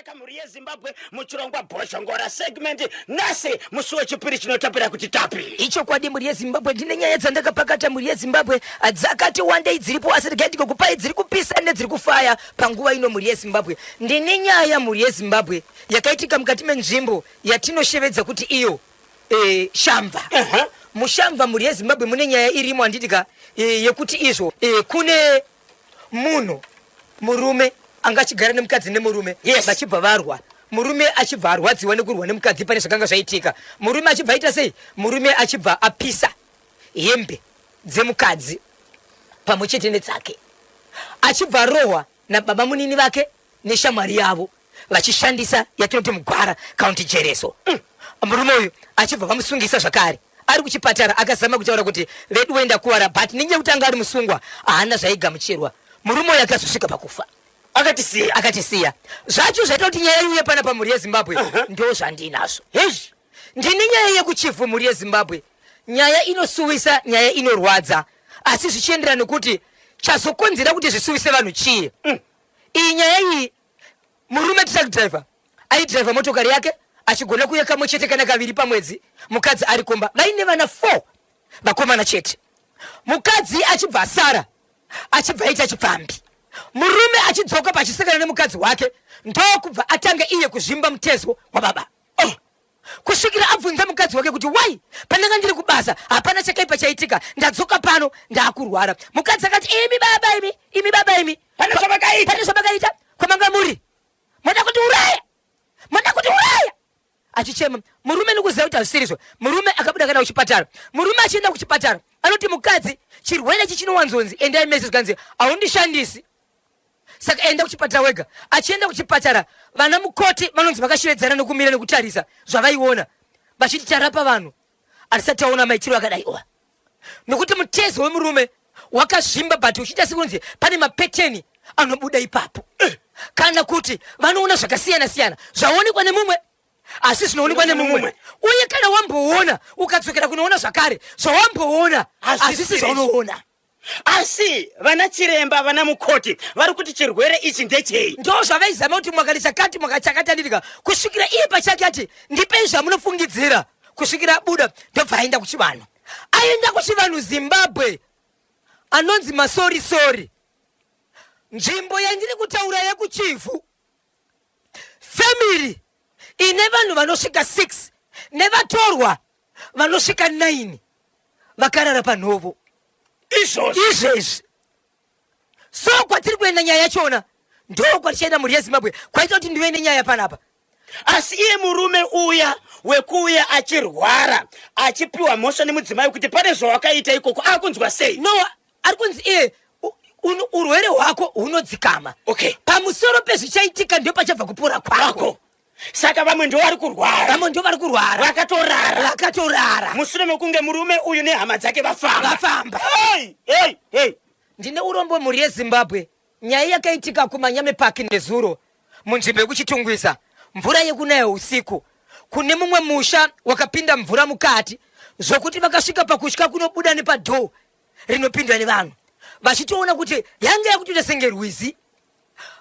Zvakanaka mhuri yeZimbabwe muchirongwa Bhozhongora segment nhasi musi wechipiri chinotapira kuti tapi. Ichokwadi mhuri yeZimbabwe, ndine nyaya dzandakapakata mhuri yeZimbabwe dzakati wandei dziripo, asi regai ndikokupai dziri kupisa nedziri kufaya panguva ino mhuri yeZimbabwe. Ndine nyaya mhuri yeZimbabwe yakaitika mukati menzvimbo yatinoshevedza kuti iyo e, Shamva. Mushamva mhuri yeZimbabwe mune nyaya irimo handiti ka e, yekuti izvo e, kune munhu murume anga achigara nemukadzi nemurume vachibva varwa murume achibva arwadziwa nekurwa nemukadzi pane zvakanga zvaitika murume achibva aita sei murume achibva apisa hembe dzemukadzi pamwe chete nedzake achibva arohwa nababa munini vake neshamwari yavo vachishandisa yatinoti mugwara kaunti jereso murume uyu achibva vamusungisa zvakare ari kuchipatara akazama kutaura kuti vedu wenda kuvara but nenyaya yekuti anga ari musungwa haana zvaigamuchirwa murume uyu akazosvika pakufa akatisiya akatisiya zvacho zvaita kuti nyaya iuye pana pamhuri yeZimbabwe uh -huh. ndo zvandinazvo hezvi ndine nyaya yekuChivhu mhuri yeZimbabwe nyaya inosuwisa nyaya inorwadza asi zvichienderana nekuti chazokonzera kuti zvisuwise vanhu chii iyi nyaya iyi murume truck driver aidriver motokari yake achigona kuuya kamwe chete kana kaviri pamwedzi mukadzi ari kumba vaine vana 4 vakomana chete mukadzi achibva asara achibva aita chipfambi murume achidzoka pachisekana nemukadzi wake ndokubva atanga iye kuzvimba mutezo wababa oh. kusvikira abvunza mukadzi wake kuti wai pandanga ndiri kubasa hapana chakaipa chaitika ndadzoka pano ndaakurwara mukadzi akati imi baba imi imi baba imi pane zvamakaita pane zvamakaita kwamanga muri moda kuti uraya moda kuti uraya achichema murume nekuziva kuti hazvisirizvo murume akabuda kana kuchipatara murume achienda kuchipatara anoti mukadzi chirwere ichi chinowanzonzi endai mese zvikanzi haundishandisi saka enda kuchipatara wega achienda kuchipatara vana mukoti vanonzi vakashevedzana nokumira nekutarisa zvavaiona vachiti tarapa vanhu hatisati taona maitiro akadai oa nokuti mutezo wemurume wakazvimba but uchiita sekunzi pane mapeteni anobuda ipapo eh. kana kuti vanoona zvakasiyana siyana zvaonekwa nemumwe asi zvinoonekwa nemumwe uye kana wamboona ukadzokera kunoona zvakare zvawamboona hazvisi zvaunoona asi vana chiremba vana mukoti vari kuti chirwere ichi ndechei ndo zvavaizama kuti mwakati chakati mwakati chakati anditika kusvikira iye pachake ati ndipei zvamunofungidzira kusvikira abuda ndobva aenda kuchivanhu aenda kuchivanhu zimbabwe anonzi masorisori nzvimbo yandiri kutaura yekuchivhu family ine vanhu vanosvika 6 nevatorwa vanosvika 9 vakarara panhovo izvozvi izvezvi so kwatiri kuenda nyaya yachona ndo kwatichaenda mhuri yeZimbabwe kwaita kuti ndive nenyaya panapa asi iye murume uya wekuuya achirwara achipiwa mhosva nemudzimai kuti pane zvawakaita ikoko akunzwa sei no ari kunzi iye urwere hwako hunodzikama okay pamusoro pezvichaitika ndo pachabva kupora kwako saka vamwe ndo vari kurwara vamwe ndo vari kurwara vakatorara vakatorara mushure mekunge murume uyu nehama dzake vafamba vafamba hey, hey, hey. Ndine urombo mhuri yeZimbabwe nyaya yakaitika kuManyame Park nezuro munzvimbo yekuChitungwiza mvura yekunaya usiku kune mumwe musha wakapinda mvura mukati zvokuti vakasvika pakutya kunobuda nepadhoo rinopindwa nevanhu vachitoona kuti yanga yakutoita senge rwizi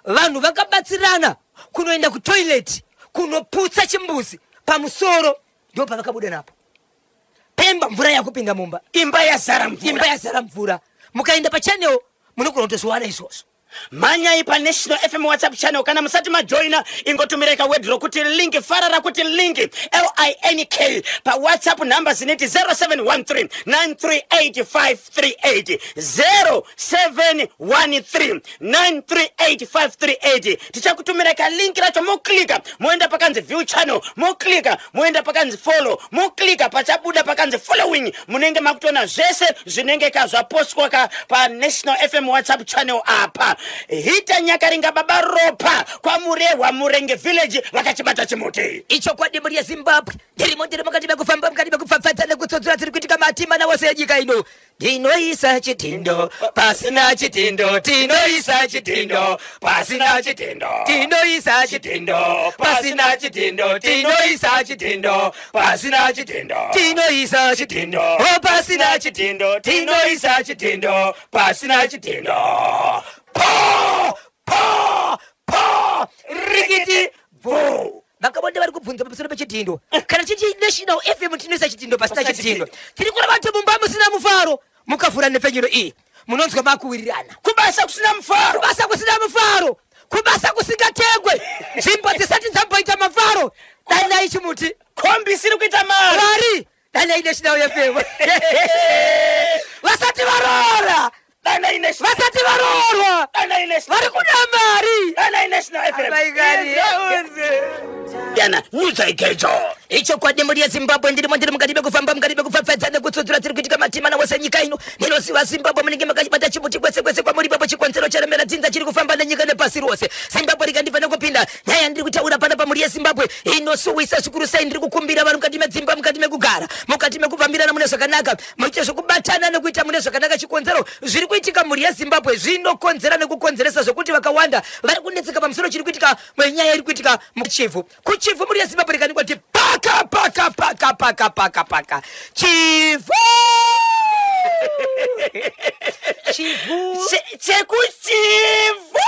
vanhu vakabatsirana kunoenda kutoilet kunoputsa chimbuzi pamusoro ndo pavakabuda napo pemba mvura yakupinda mumba imba yazara mvura imba yazara mvura mukaenda pachannel munogona kutozviwana izvozvo mhanyai paNational FM WhatsApp channel kana musati majoina ingotumirai kaword rokuti link farara kuti link link paWhatsApp number zineti 0713 938538 0713 938538 tichakutumirai kalink racho moklika moenda pakanzi view channel moklika moenda pakanzi follow moklika pachabuda pakanzi following munenge makutoona zvese zvinenge ka zvapostwa ka paNational FM WhatsApp channel apa hita nyakaringa baba ropa kwaMurehwa Murenge village vakachibata chimuti ichokwadi mhuri yeZimbabwe ndirimo ndiri mukati mekufamba mukati mekupfapfadza nekutsodzora dziri kuitika matima nawose enyika ino tinoisa chitindo pasina chitindo tinoisa chitindo pasina chitindo tinoisa chitindo pasina chitindo tinoisa chitindo pasina chitindo tinoisa chitindo oh, pasina chitindo tinoisa chitindo pasina chitindo po po po rikiti. Chivhu. Vakawanda vari kubvunza pamusoro pechidhindo. Kana chichi National FM tinoisa chidhindo pasina chidhindo. Tiri kureva kuti mumba musina mufaro mukavhura nhepfenyuro iyi munonzwa makuwirirana. Kubasa kusina mufaro. Kubasa kusina mufaro. Kubasa kusingatengwe. Nzvimbo dzisati dzamboita mafaro. Danai chimuti. Kombi isiri kuita mari. Mari. Danai National FM. Vasati varoora. Danai National. Vasati varoorwa. Danai National. Vari kuda mari. Danai National FM. Amaigari. Yana nyudza igejo. Ichokwadi mhuri yeZimbabwe ndirimo ndiri mukati mekufamba mukati mekupfapfaidza nekutsudzura tiri kuitika matima wose nyika ino ndinoziva Zimbabwe munenge makachibata chimuti kwese kwese kwamuri ipapo chikonzero charemera dzinza chiri kufamba nenyika nepasi rose Zimbabwe rikandifanira kupinda nyaya yandiri kutaura pana pamhuri yeZimbabwe inosuwisa zvikuru sei ndiri kukumbira vari mukati medzimba mukati mekugara mukati mekufambirana mune zvakanaka muite zvekubatana nekuita mune zvakanaka chikonzero zviri kuitika mhuri yeZimbabwe zvinokonzera nekukonzeresa zvekuti vakawanda vari kunetseka pamusoro chiri kuitika nyaya iri kuitika muChivhu kuChivhu mhuri yeZimbabwe rikanikwa kuti paka paka paka paka paka paka Chivhu Chivhu Chekuchivhu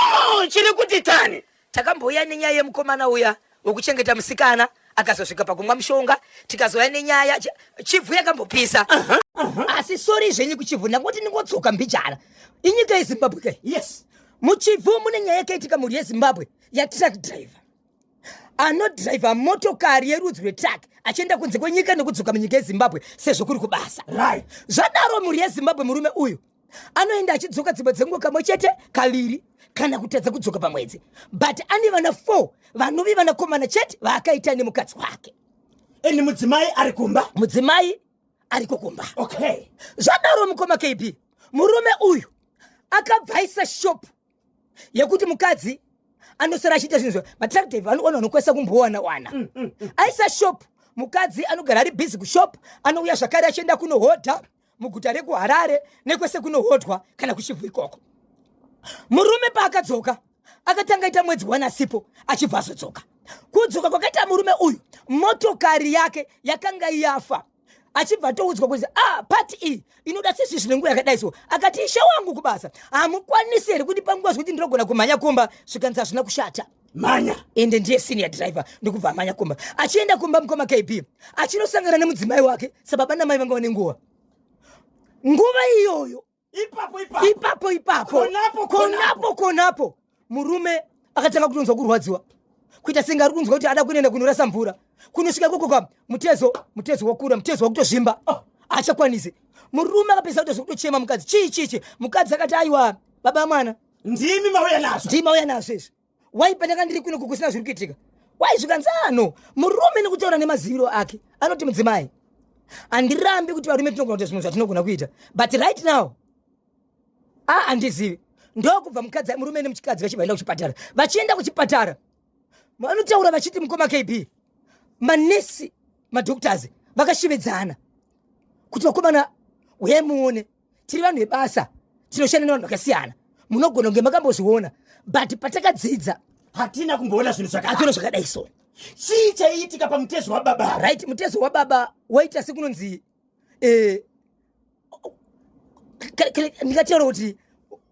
chiri kuti tani. Takambouya nenyaya yemukomana uya wekuchengeta musikana akazosvika pakumwa mushonga tikazouya nenyaya Chivhu yakambopisa. Asi sori zvenyu kuChivhu ndangoti ndingodzoka mbijana. Inyika yeZimbabwe kai? Yes. MuChivhu mune nyaya yakaitika mhuri yeZimbabwe yatruck driver anodhiraivha motokari yerudzi rwetruck achienda kunze kwenyika nekudzoka munyika yeZimbabwe sezvo kuri kubasa. Right. Zvadaro mhuri yeZimbabwe murume uyu anoenda achidzoka dzimwe dzenguva kamwe chete kaviri kana kutadza kudzoka pamwedzi, but ane vana 4 vanovi vanakomana chete vaakaita nemukadzi wake. And mudzimai ari kumba. Mudzimai ariko kumba. Okay. Zvadaro mukoma KB, murume uyu akabvaisa shop yekuti mukadzi anosara achiita zvinhu matruck driver anoona anokwanisa kumbowana wana. Aisa shop, mukadzi anogara ari busy kushop, anouya zvakare achienda kunohodha muguta rekuHarare nekwese kunohodwa kana kuChivhu ikoko. Murume paakadzoka akatanga ita mwedzi wana asipo achibva azodzoka. Kudzoka kwakaita murume uyu, motokari yake yakanga yafa, achibva atoudzwa kuti pati iyi inoda sezvi zvine nguva yakadai so. Akati ishe wangu kubasa hamukwanisi here kuti panguva zvekuti ndinogona kumhanya kumba? Zvikanzi hazvina kushata, mhanya. Ende ndiye senior driver ndokubva amhanya kumba. Achienda kumba mukoma KB achinosangana nemudzimai wake sababa namai vanga vane nguva nguva iyoyo ipapo ipapo ipapo ipapo konapo konapo konapo murume akatanga kutonzwa kurwadziwa kuita senge ari kunzwa kuti ada kuenda kunorasa mvura. Kunosvika ikoko kwa mutezo wakura, mutezo wakutozvimba. Achakwanisi. Murume akapedzisa kuita zvekutochema mukadzi. Chii chii chii? Mukadzi akati aiwa baba mwana, ndimi mauya nazvo. Ndimi mauya nazvo izvi. Wai pandanga ndiri kuno kusina zviri kuitika. Wai zvikanzi ano murume nekutaura nemaziviro ake anoti mudzimai handirambi kuti varume tinogona kuita zvimwe zvatinogona kuita, but right now handizivi. Ndokubva mukadzi murume nemuchikadzi vachibva kuchipatara. Vachienda kuchipatara vanotaura vachiti mukoma KB, manesi madoctors vakashevedzana kuti vakomana uyai muone, tiri vanhu vebasa tinoshanda nevanhu vakasiyana, munogona kunge makambozviona, but patakadzidza hatina kumboona zvinhu zvakadai. Hatina zvakadai so. Chii chaiitika pamutezo wababa? Right, mutezo wababa waita sekunonzi ndingataura kuti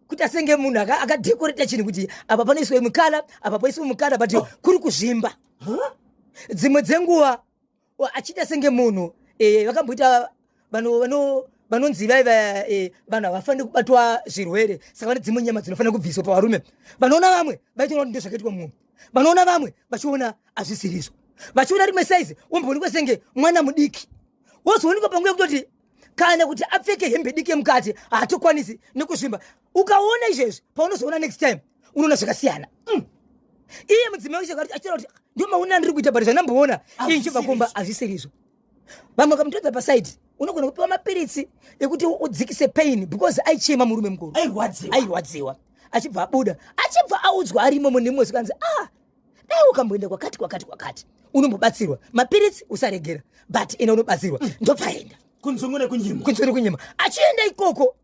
kuita senge munhu akadekoreta chinhu kuti apa panoiswa mukala, apa poiswa mukala, but kuri kuzvimba. Huh? Dzimwe dzenguva achiita senge munhu vakamboita vanonzi vaiva vanhu havafaniri kubatwa zvirwere, saka vane dzimwe nyama dzinofanira kubviswa pavarume. Vanoona vamwe vaitoona kuti ndozvakaitwa mumwe, vanoona vamwe vachiona hazvisirizvo, vachiona rimwe saizi womboonekwa senge mwana mudiki, wozoonekwa panguva yekutoti kana kuti apfeke hembe diki yemukati haatokwanisi nekuzvimba. Ukaona izvezvi paunozoona next time unoona zvakasiyana. Iye mudzimai wacho achitaura kuti ndio maona ndiri kuita, but zvandamboona iye ndichibva kumba hazvisirizvo. Vamwe vakamutodza pasaidi unogona kupiwa mapiritsi ekuti udzikise pain because aichema murume mukuru. Airwadziwa. Airwadziwa. Achibva abuda, achibva audzwa arimo mune mumwe zvikanzi dai ukamboenda kwakati kwakati kwakati unombobatsirwa, mapiritsi usaregera, but enda unobatsirwa. Ndobva aenda kunzungu nekunyima. Kunzungu nekunyima. Achienda ikoko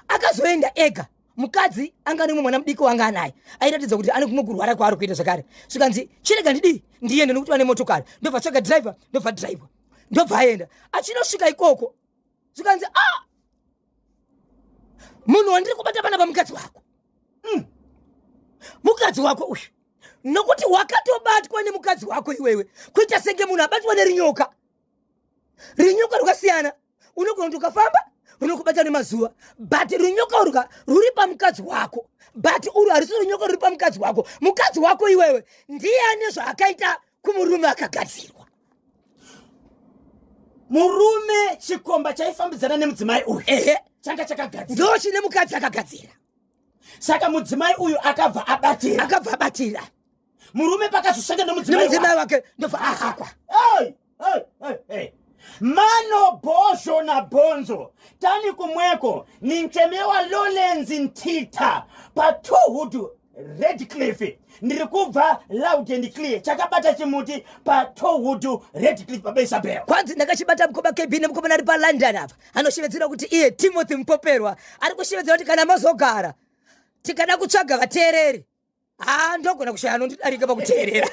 akazoenda ega, mukadzi anga nemumwe mwana mudiki wanga anaye airatidza kuti ane kumwe kurwara kwaari kuita zvakare. Zvikanzi chirega ndidii ndiende nekuti vane motokari, ndobva tsvaga driver, ndobva driver, ndobva aenda. Achinosvika ikoko zvikanzi munhu wandiri kubata panapa mukadzi wako. Mukadzi wako uyu. Nokuti wakatobatwa nemukadzi wako iwewe, kuita senge munhu abatwa nerinyoka. Rinyoka rwakasiyana, unogona kuti ukafamba runokubata nemazuva, but runyoka urwa ruri pamukadzi wako, but urwu harisi runyoka ruri pamukadzi wako. Mukadzi wako iwewe ndiye ane zvaakaita kumurume akagadzirwa. Murume chikomba chaifambidzana nemudzimai uyu, ehe, changa chakagadzira, ndo chine mukadzi akagadzira. Saka mudzimai uyu akabva abatira, akabva abatira murume pakazosanga nemudzimai nemudzimai wake, ndobva ahakwa. Hey, hey, hey, hey. Mano bhozho nabhonzo tani kumweko ninchemewa Lolenzi Ntita paTohood Redcliff. Ndiri kubva loud and clear, chakabata chimuti paTohood Redcliff, baba Isabel. Kwanzi ndakachibata mukoma KB nemukomana ari paLondon apa anoshevedzera kuti iye Timothy Mupoperwa ari kushevedzera kuti kana mazogara tikada kutsvaga vateereri, ha, ndogona kushaya anondidarika pakuteerera.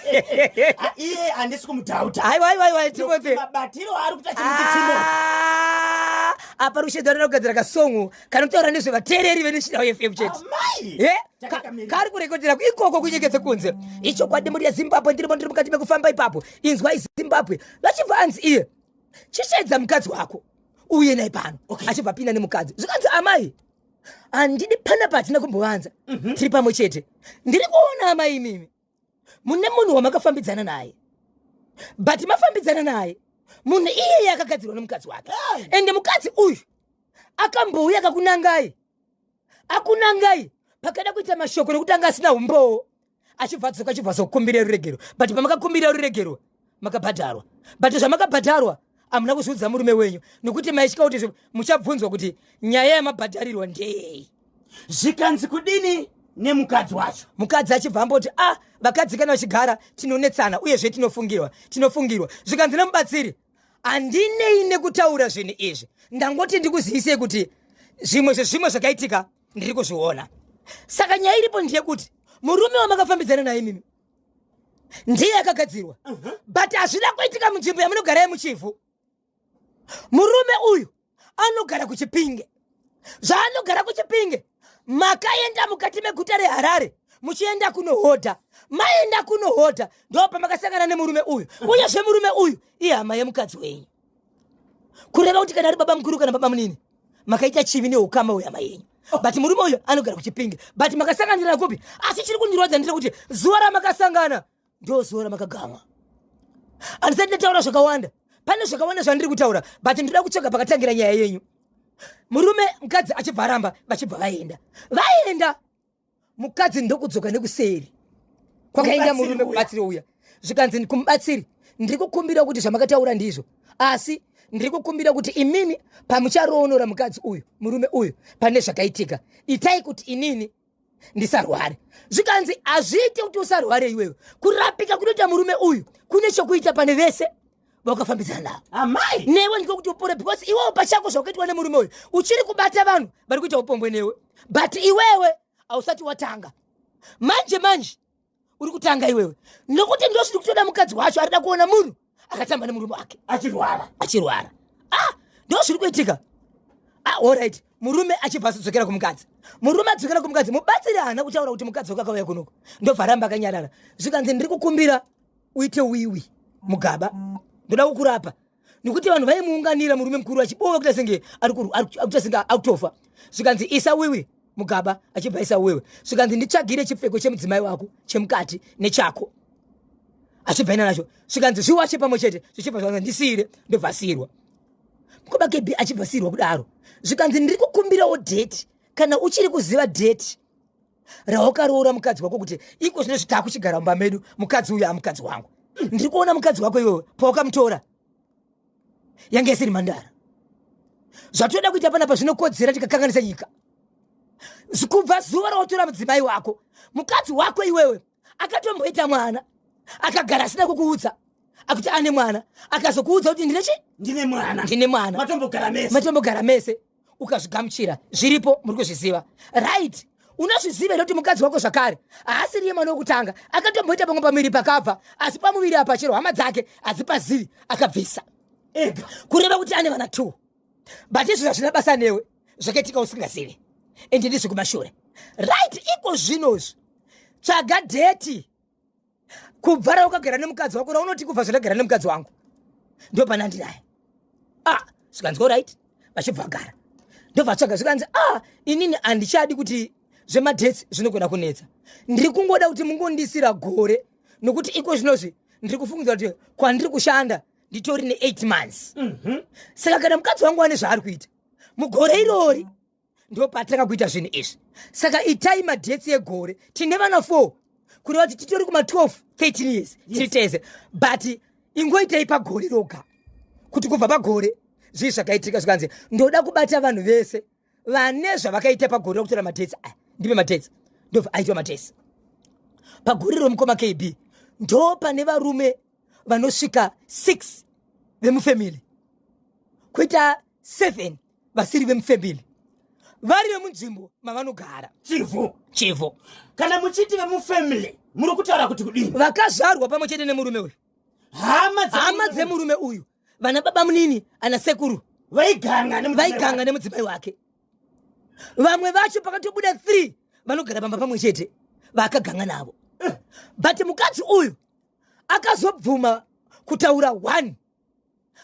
Ah, iye handisi kumudhauta. Aiwa, aiwa, aiwa, Timothy. Mabatiro ari kuita chimuti Timothy. Ah, apa rushedzera kugadzira kasongo kanotaura nezvevateereri veNational FM chete. Amai. Chakakamira. Kari kurekodera ikoko kunyeketse kunze. Ichokwadi, mhuri yeZimbabwe, ndirimo, ndiri mukati mekufamba ipapo. Inzwai Zimbabwe, vachibva anzi iye chisvedza mukadzi wako uye naye pano. Achibva pinda nemukadzi, zvikanzi, amai, handidi panapa, hatina kumbovanza, tiri pamwe chete. Ndiri kuona amai imimi mune munhu wamakafambidzana naye, but mafambidzana naye munhu iyeye akagadzirwa nemukadzi wake, ende mukadzi uyu akambouya akakunangai, akunangai pakada kuita mashoko nekuti anga asina umbowo, achibva adzoka, achibva azokumbira ruregero. But pamakakumbira ruregero makabhadharwa, but zvamakabhadharwa hamuna kuzviudza murume wenyu nekuti maitya kuti muchabvunzwa kuti nyaya yamabhadharirwa ndeyei. Zvikanzi kudini nemukadzi wacho? Mukadzi achibva amboti, a ah, vakadzi kana vachigara tinonetsana, uyezve tinofungirwa, tinofungirwa. Zvikanzi nemubatsiri, handinei nekutaura zvinhu izvi, ndangoti ndikuzivisei kuti zvimwe zvezvimwe zvakaitika ndiri kuzviona. Saka nyaya iripo ndeyekuti murume wamakafambidzana naye mimi ndiye akagadzirwa, but hazvina kuitika munzvimbo yamunogara yemuChivhu. Murume uyu anogara kuChipinge. Zvaanogara kuChipinge, makaenda mukati meguta reHarare muchienda kunohodha. Maenda kunohodha ndo pamakasangana nemurume uyu. Uyezve murume uyu ihama yemukadzi wenyu, kureva kuti kana ari baba mukuru kana baba munini, makaita chivi neukama hwehama yenyu. But murume uyu anogara kuChipinge, but makasanganira kupi? Asi chiri kundirwadza ndechekuti zuva ramakasangana ndo zuva ramakagamwa. Handisati ndataura zvakawanda, pane zvakawanda zvandiri kutaura, but ndinoda kutsvaga pakatangira nyaya yenyu. Murume, mukadzi achibva aramba, vachibva vaenda. Vaenda, mukadzi ndokudzoka nekuseri kwakaenda Mubatsiri murume uya. Kubatsiri uya. Zvikanzi kumubatsiri, ndiri kukumbira kuti zvamakataura ndizvo, asi ndiri kukumbira kuti imimi pamucharoonora mukadzi uyu, murume uyu, pane zvakaitika, itai kuti inini ndisarware. Zvikanzi hazviite kuti usarware iwewe. Kurapika kunoita murume uyu kune chokuita pane vese vakafambidzana navo Amai. newe, ndiko kuti upore, because iwewe pachako zvakaitwa nemurume uyu uchiri kubata vanhu vari kuita upombwe newe, but iwewe hausati watanga. Manje manje uri kutanga iwewe, nokuti ndo zviri kutoda mukadzi wacho, arida kuona munhu akatamba nemurume wake achirwara. Achirwara. Ah, ndo zviri kuitika. Ah, alright. Murume achibva azodzokera kumukadzi. Murume adzokera kumukadzi, mubatsiri haana kutaura kuti mukadzi wake akauya kunoko, ndobva aramba akanyarara. Zvikanzi, ndiri kukumbira uite wiwi mugaba, ndoda kukurapa, nekuti vanhu vaimuunganira murume mukuru achibova kuita senge akuita senge akutofa. Zvikanzi, isa wiwi mugaba. Achibva isa wiwi. Zvikanzi, nditsvagire chipfeko chemudzimai wako chemukati nechako. Achibva ina nacho. Zvikanzi, zviwache pamwe chete. Zvichibva zvanzi, ndisiyire. Ndobva asiyirwa mukoma KB. Achibva siyirwa kudaro, zvikanzi, ndiri kukumbirawo date, kana uchiri kuziva date rawakaroora mukadzi wako, kuti iko zvino zvitakuchigara mumba medu, mukadzi uyu amukadzi wangu. Ndiri kuona mukadzi wako iwewe pawakamutora yange isiri mhandara. Zvatoda kuita panapa zvinokodzera tikakanganisa nyika. Kubva zuva rawatora mudzimai wako, mukadzi wako iwewe akatomboita mwana, akagara asina kukuudza akuti ane mwana, akazokuudza kuti ndine chi Ndine mwana. Ndine mwana. Matombogara mese. Matombogara mese, ukazvigamuchira. Zviripo, muri kuzviziva, right? Unozviziva here kuti mukadzi wako zvakare haasiriye mwana wekutanga? Akatomboita pamwe pamuviri pakabva, asi pamuviri apa chero hama dzake hadzipazivi, akabvisa ega. Kureva kuti ane vana two, but izvo hazvina basa newe, zvakaitika usingazivi, ende ndizvekumashure, right? Iko zvinozvi tsvaga date. Kubva raukagara nemukadzi wako raunoti kubva zvandagara nemukadzi wangu ndo pana ndinaye. Ah, zvikanzi alright, vachibva vagara. Ndobva tsvaga zvikanzi ah, inini handichadi kuti zvemadates zvinogona kunetsa. Ndiri kungoda kuti mungondisira gore nokuti iko zvinozvi ndiri kufungidzira kuti kwandiri kushanda nditori ne 8 months. Saka kana mukadzi wangu ane zvaari kuita mugore irori ndopatanga kuita zvinhu izvi. Saka itai madates egore, tine vana 4 kureva kuti titori kuma 12 13 years tiri tese, but ingoitei pagore roga kuti kubva pagore zvii zvakaitika. Zvikanzi ndoda kubata vanhu vese vane zvavakaita pagore rokutora madates aya, ndipe madates. Ndobva aitwa madates pagore romukoma KB. Ndo pane varume vanosvika 6 vemufamily, kuita 7 vasiri vemufamily vari vemunzvimbo mavanogara. Chivhu. Chivhu. Kana muchiti vemufamily muri kutaura kuti kudini? Vakazvarwa pamwe chete nemurume uyu. Hama. Hama dzemurume uyu, vana baba munini, ana sekuru. Vaiganga nemudzimai. Vaiganga nemudzimai wake. Vamwe vacho pakatobuda 3 vanogara pamba pamwe chete vakaganga navo. But mukadzi uyu akazobvuma kutaura one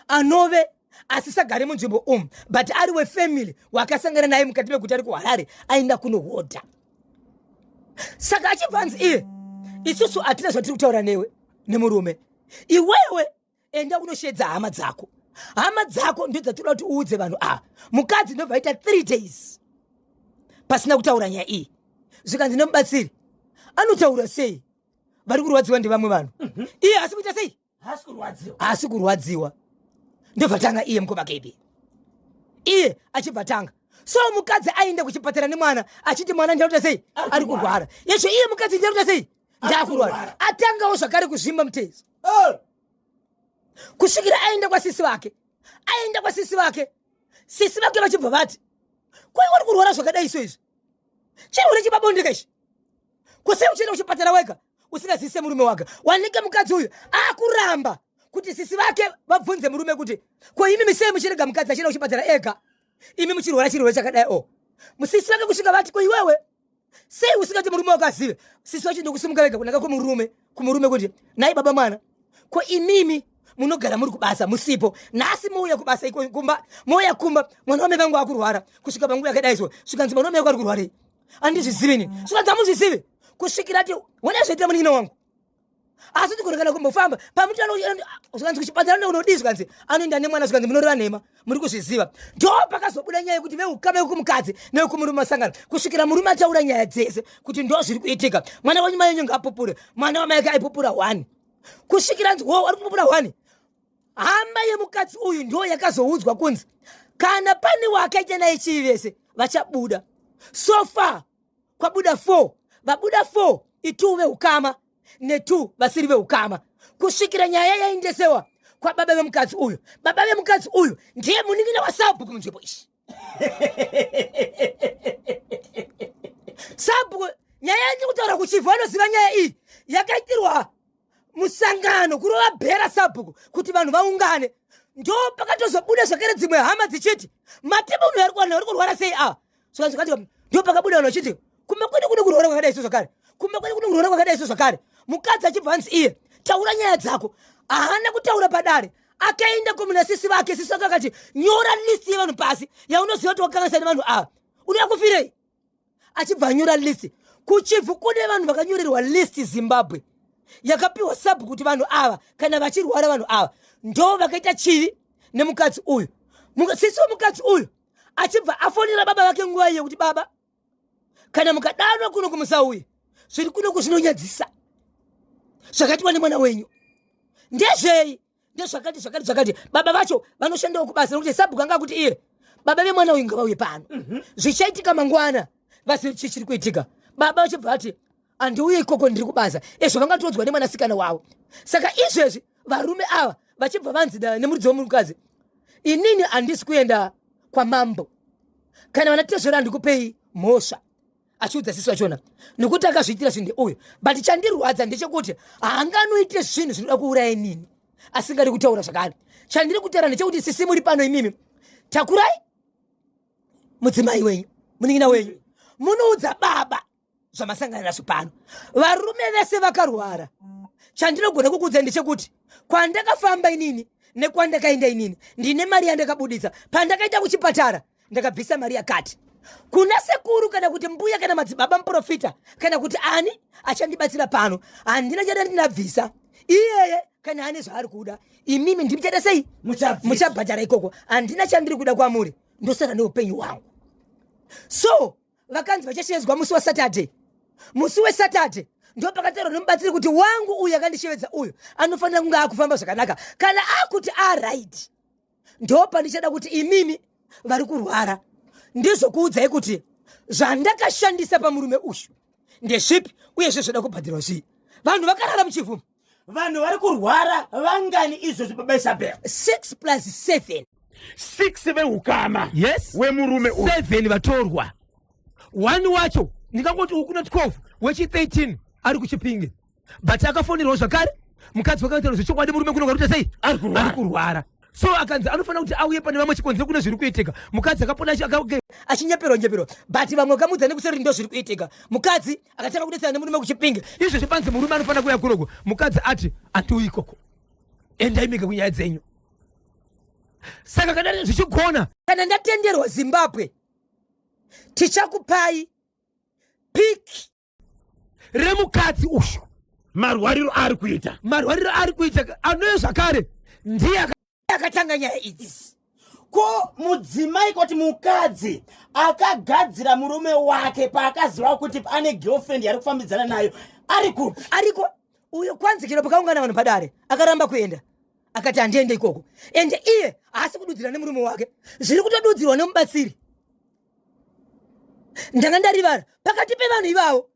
anove asisagare munzvimbo umu, but ari wefamily wakasangana naye mukati meguta ari kuHarare aenda kunohodha. Saka achibva anzi iye, isusu hatina zvatiri kutaura newe nemurume, iwewe enda unoshedza hama dzako, hama dzako ndidzo dzatoda kuti uudze vanhu ava. Mukadzi ndobva aita 3 days pasina kutaura nyaya iyi. Zvikanzi nemubatsiri, anotaura sei? Vari kurwadziwa ndevamwe vanhu, iye asi kuita sei? Haasi kurwadziwa. Haasi kurwadziwa. Ndobva tanga iye mukoma KB, iye achibva tanga. So mukadzi aenda kuchipatara nemwana achiti mwana ndakuita sei, ari kurwara. Yesho iye mukadzi ndakuita sei, ndakurwara. Atangawo zvakare kuzvimba mutezo kusvikira aenda kwasisi vake. Aenda kwasisi vake, sisi vake vachibva vati, koi uri kurwara zvakadai so izvi, chirwere chepabonde ichi, kusei uchienda kuchipatara wega usingazivise murume wake? Wanike mukadzi uyu akuramba kuti sisi vake vabvunze murume kuti ko imi sei muchirega mukadzi achienda kuchipatara ega, imi muchirwara chirwere chakadai? O musisi vake kusvika vati, ko iwewe sei usingati murume wako azive? Sisi vacho ndokusimuka vega kunanga kumurume kuti, nai baba mwana, ko imimi munogara muri kubasa musipo, nhasi mouya kubasa iko kumba, mouya kumba mwana wamai vangu akurwara kusvika panguva yakadai so. Svikanzi, mwana wamai vako ari kurwarei? Andizvizivi ini. Svikanzi, hamuzvizivi? Kusvikira ati, wona zvaita munin'ina wangu, asi tigone kana kumbofamba pamuti. Zvikanzi, kuchipatara neunodii? Zvikanzi, anoenda nemwana. Zvikanzi, munoreva nhema, muri kuzviziva. Ndo pakazobuda nyaya yekuti veukama vekumukadzi nevekumurume masangano kusvikira murume ataura nyaya dzese kuti ndo zviri kuitika. Mwana wenyu mai wenyu ngaapupure. Mwana wamai ake aipupura one kusvikira nzi wo ari kupupura one. Hama yemukadzi uyu ndo yakazoudzwa kunzi kana pane wakaita naye chivi vese vachabuda. So far kwabuda 4, vabuda 4 i2 veukama ne2 vasiri veukama, kusvikira nyaya yaendesewa kwababa vemukadzi uyu. Baba vemukadzi uyu ndiye munin'ina wasabhuku munzvimbo ishi. Sabhuku, nyaya yandiri kutaura kuChivhu, anoziva nyaya iyi. Yakaitirwa musangano kurova bhera sabhuku kuti vanhu vaungane. Ndo pakatozobuda zvakare dzimwe hama dzichiti, matimu munhu ari kurwara sei ava? Zvikati ndo pakabuda vanhu vachiti kumba kwedu kune kurwara kwakadai so zvakare, kumba kwedu kune kurwara kwakadai so zvakare. Mukadzi achibva anzi iye, taura nyaya dzako. Haana kutaura padare, akaenda kumuna sisi vake. Sisi vake akati, nyora list yevanhu pasi yaunoziva kuti wakanganisa nevanhu ava, unoda kufirei? Achibva anyora list. KuChivhu kune vanhu vakanyorerwa list Zimbabwe yakapiwa sabhuku kuti vanhu ava kana vachirwara, vanhu ava ndo vakaita chivi nemukadzi uyu. Sisi wemukadzi uyu achibva afonera baba vake nguva iyo kuti, baba, kana mukadanwa kuno kumusauye, zviri kuno kuzvinonyadzisa, zvakaitwa nemwana wenyu ndezvei? Ndezvakati zvakati zvakati. Baba vacho vanoshandawo kubasa nokuti sabhuku anga kuti iye baba vemwana uyu ngavauye pano, zvichaitika mangwana vazive chii chiri kuitika. Baba vachibva vati, handiuye ikoko, ndiri kubasa. Ezvo vangatodzwa nemwanasikana wavo. Saka izvezvi varume ava vachibva vanzi nemuridzi wemukadzi, inini handisi kuenda kwamambo kana vana tezvera, handikupei mhosva. Achiudza sisi vachona nekuti akazviitira zvinhu ndeuyu, but chandirwadza ndechekuti haanganoite zvinhu zvinoda kuuraya inini asingadi kutaura zvakare. Chandiri kutaura ndechekuti sisi muri pano imimi, takurai mudzimai wenyu, munin'ina wenyu, munoudza baba zvamasangana nazvo pano. Varume vese vakarwara. Chandinogona kukuudza ndechekuti kwandakafamba inini nekwandakaenda inini ndine mari yandakabuditsa. Pandakaita kuchipatara ndakabvisa mari yakati. Kuna sekuru kana kuti mbuya kana madzibaba muprofita kana kuti ani achandibatsira pano, handina chada ndinabvisa. Iyeye kana ane zvaari kuda, imimi ndimichada sei? Muchabhadhara ikoko. Handina chandiri kuda kwamuri, ndosara neupenyu hwangu. So vakanzi vachashevedzwa musi waSaturday. Musi weSaturday ndopakataurwa nemubatsiri kuti wangu uyu akandishevedza uyu anofanira kunge akufamba zvakanaka. Kana akuti aright, ndopandichada kuti imimi vari kurwara ndizokuudzai kuti zvandakashandisa pamurume uyu ndezvipi, uyezve zvoda kubhadhirwa zvii. Vanhu vakarara muchivhu. Vanhu vari kurwara vangani izvozvi, baba Isabel? 6 plus 7. 6 veukama. Yes. Wemurume uyu. 7 vatorwa. 1 wacho ndingangoti uku kuna 12, wechi 13 ari kuChipinge, but akafonerawo zvakare mukadzi wakataura zvechokwadi, murume kunonga kuita sei? Ari kurwara. Ari kurwara. So akanzi anofanira kuti auye pane vamwe chikonzero kune zviri kuitika. Mukadzi akapona achinyeperwa nyeperwa, but vamwe vakamudza nekuseri ndo zviri kuitika. Mukadzi akatanga kudetsera nemurume kuChipinge. Izvezvi panzi murume anofanira kuuya kunoko, mukadzi ati andiuyi ikoko, endai mega kunyaya dzenyu. Saka kana zvichigona, kana ndatenderwa Zimbabwe, tichakupai pic remukadzi uyu marwariro ari kuita. Marwariro ari kuita anoyo zvakare ndiye akatanga nyaya idzi. Ko mudzimai, kuti mukadzi akagadzira murume wake paakaziva kuti ane girlfriend yari kufambidzana nayo, ari kupi? Ariko uyo. Kwanzi chero pakaungana vanhu padare akaramba kuenda, akati handiende ikoko. Ende iye haasi kududzira nemurume wake, zviri kutodudzirwa nemubatsiri. Ndanga ndarivara, pakati pevanhu ivavo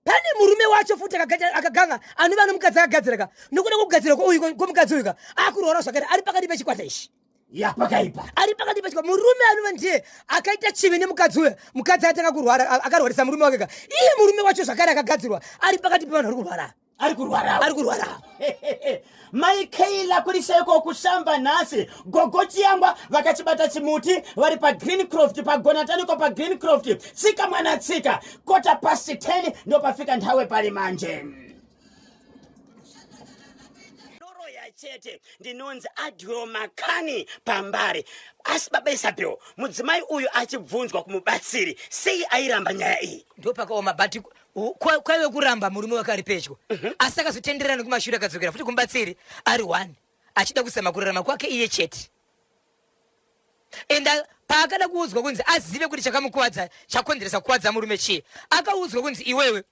pane murume wacho futi akaganga anova nomukadzi akagadzira ka. Nokuda kwekugadzira kwomukadzi uyu ka, akurwara zvakare, ari pakati pechikwata ichi. Ya, pakaipa. Ari pakati pechikwata, murume anova ndiye akaita chivi nemukadzi uyu. Mukadzi atanga kurwara, akarwarisa murume wake ka. Iye murume wacho zvakare akagadzirwa ari pakati pevanhu vari kurwara. Ari kurwara. Ari kurwara. Mai Keila, kuri seiko kushamba nhasi? Gogo Chiyangwa vakachibata chimuti vari paGreencroft, paGonataniko paGreencroft. Tsika mwana tsika, 10:15 ndopafika nthawe pali manje. Noroya chete. Ndinonzi Adwell Makani pambare. Asi baba Isabel, mudzimai uyu achibvunzwa kumubatsiri, sei airamba nyaya iyi? Ndopakaoma, but kwaive kuramba murume wake ari pedyo. Asi akazotenderera nekumashure, akadzokera futi kumubatsiri ari one, achida kuzama kurarama kwake iye chete. Enda paakada kuudzwa kunzi azive kuti chakamukuvadza, chakonzeresa kukuvadza murume chii, akaudzwa kunzi iwewe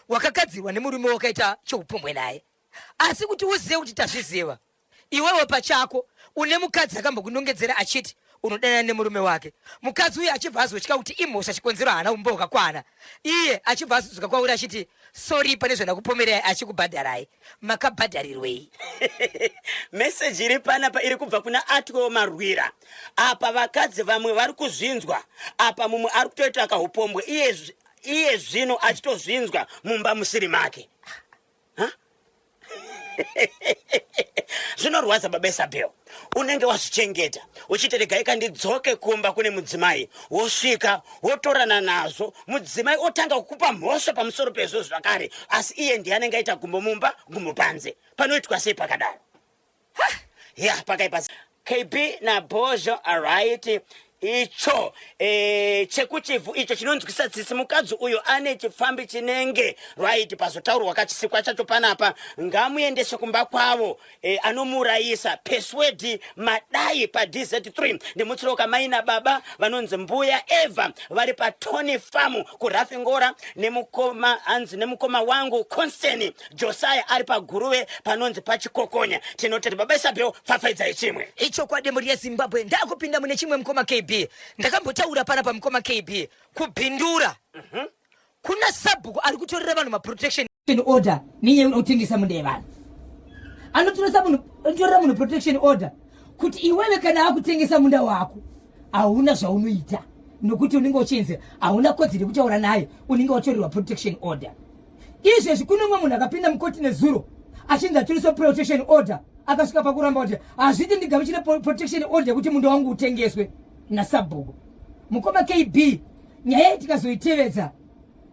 wakagadzirwa nemurume wakaita cheupombwe naye, asi kuti uzive kuti tazviziva, iwewe pachako une mukadzi akambokunongedzera achiti unodanana nemurume wake. Mukadzi uyu achibva azotya kuti imhosva, chikonzero haana umbo hwakakwana. Iye achibva azodzoka kwauri achiti sorry pane zvandakupomerai, achikubhadharai. Makabhadharirwei? Meseji iri panapa iri kubva kuna Atwell Marwira. Apa vakadzi vamwe vari kuzvinzwa apa, mumwe ari kutoita kaupombwe iye zvino achitozvinzwa mumba musiri make. Ha? Zvinorwadza, baba Isabel. Unenge wazvichengeta uchiti regai kandidzoke kumba kune mudzimai, wosvika wotorana nazvo, mudzimai otanga kukupa mhosva pamusoro pezvo zvakare, asi iye ndiye anenge aita gumbo mumba gumbo panze. Panoitwa sei pakadaro? Ya, pakaipa. KB naBhozho, alright. Icho chekuChivhu icho chinonzwisa tsitsi. Mukadzi uyu ane chipfambi chinenge right. Pazotaurwa kachisikwa chacho panapa, ngamuendese kumba kwavo, anomurayisa. Persuade Madai paDZ3. Ndimutsiroka mai nababa vanonzi Mbuya Eva vari paTony Farm kuRafingora, nemukoma anzi nemukoma wangu Constantine Josiah ari paGuruve panonzi paChikokonya. Tinototi baba Isabel, pfapfaidzai chimwe. Ichokwadi, mhuri yeZimbabwe, ndakupinda mune chimwe. Mukoma KB, ndakambotaura pana mukoma KB kubhindura kuna sabhuku ari kutorera vanhu maprotection order nenyaya yekutengesa munda yevanhu. Anotoresa munhu, anotorera munhu protection order kuti iwewe kana akutengesa munda wako hauna zvaunoita, nokuti unenge uchinzi hauna kodzero yekutaura naye, unenge watorerwa protection order. Izvezvi kune umwe munhu akapinda mukoti nezuro achinzi atoriswa protection order, akasvika pakuramba kuti hazviti ndigamuchire protection order yekuti munda wangu utengeswe nasabhuku. Mukoma KB, nyaya iyi tikazoitevedza,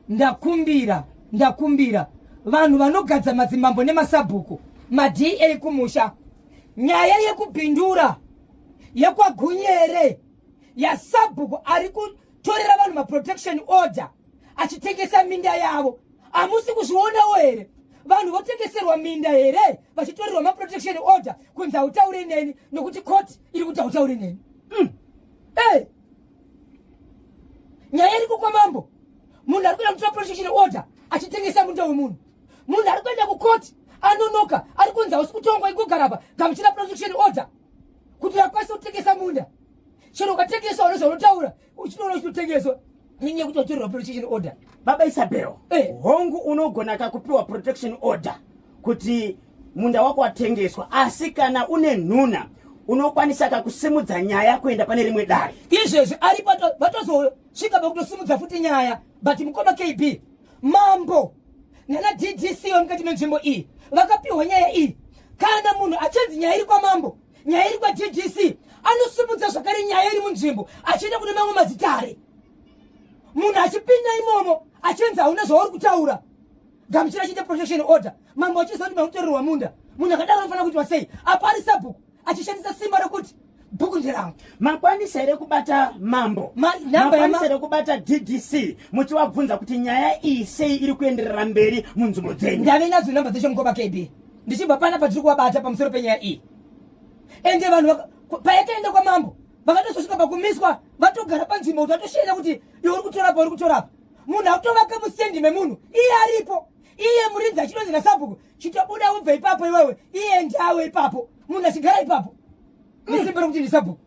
ndakumbira, ndakumbira. Vanhu vanogadza madzimambo nemasabhuku, maDA kumusha. Nyaya yekubhindura yekwaGunyere yasabhuku ari kutorera vanhu maprotection order achitengesa minda yavo, hamusi kuzvionawo here? Vanhu votengeserwa minda here vachitorerwa maprotection order kunzi hautaure neni nokuti court iri kuti hautaure neni? Hey! Nyaya iri kukwamambo, munhu ari kuenda kutora protection order achitengesa munda wemunhu. Munhu ari kuenda kukoti anonoka, ari kunzi hausi kutongwa, ingogarapa, gamuchira protection order kuti akwanise kutengesa munda. Chero ukatengeswa unozvaunotaura uchinoona uchitotengeswa nenyaya yekuti watorerwa protection order. Baba Isabel, hongu, unogona kakupiwa protection order kuti munda wako watengeswa, asi kana une nhuna unokwanisa kakusimudza nyaya kuenda pane rimwe dare. Izvezvi aripo vatozosvika pakutosimudza futi nyaya. But mukoma KB, mambo nana DDC vemukati menzvimbo iyi vakapiwa nyaya iyi, kana munhu achanzi nyaya iri kwamambo, nyaya iri kwaDDC, anosimudza zvakare nyaya iri munzvimbo achienda kune mamwe madzitare. Munhu achipinda imomo achinzi hauna zvauri kutaura, gamuchira chiite protection order. Mambo achiziva kuti makutorerwa munda, munhu akadaro anofanira kuitwa sei? Apo ari sabhuku achishandisa simba rekuti bhuku nderangu. Makwanisa here kubata mambo? Namba Makwanisa here kubata DDC muchivabvunza kuti nyaya iyi sei iri kuenderera mberi munzvimbo dzenyu? Ndave nadzo namba dzecho, mukoma KB. Ndichibva pana patiri kuvabata pamusoro penyaya iyi. Ende vanhu payakaenda kwamambo vakatozosvika pakumiswa, vatogara panzvimbo kuti vatoshenda kuti iwe uri kutorapa, uri kutorapa. Munhu akutovaka mustendi memunhu, iye aripo, iye muridzi, achidonzi nasabhuku, chitobuda ubve ipapo iwewe, iye ndawe ipapo, munhu achigara ipapo nesimba rekuti ndisabhuku.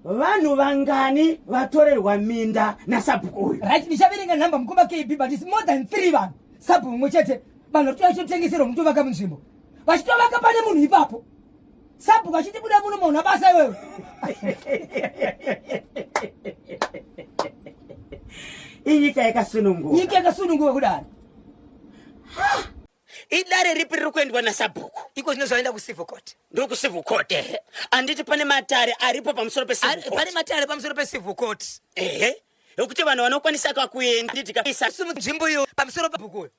Vanhu vangani vatorerwa minda nasabhuku uyu? Right, ndichaverenga nhamba, mukoma KB, but it's more than three vanhu. Sabhuku mumwe chete, vanhu vari kutotengeserwa, mutovaka munzvimbo, vachitovaka pane munhu ipapo, sabhuku achiti buda muno, munhu abasa iwewe. Inyika yakasununguka. Nyika yakasununguka kudaro. Idare ripi riri kuendwa nasabhuku? Iko zvino zvaenda kucivil court. Ndokucivil court, ehe. Handiti pane matare aripo pamusoro pecivil pane court? Matare pamusoro pecivil court. Ehe, ekuti vanhu vanokwanisa kakuenda, handiti ka? Nzvimbo iyo pamusoro pabhuku uyo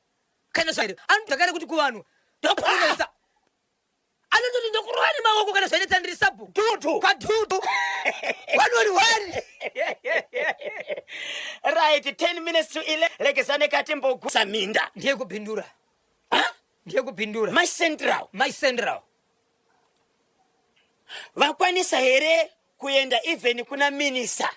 kana zvairi anodzakare kuti kuvanhu ndokunetsa, anototi ndokurova nemaoko kana zvainetsa, ndiri sabhuku. Dudu. Kwadudu vanori wani. Right, 10 minutes to 11. Regezane katimbogusa minda. Ndiye kupindura, ndiye kupindura. My Central. My Central. Vakwanisa here kuenda even kuna minista?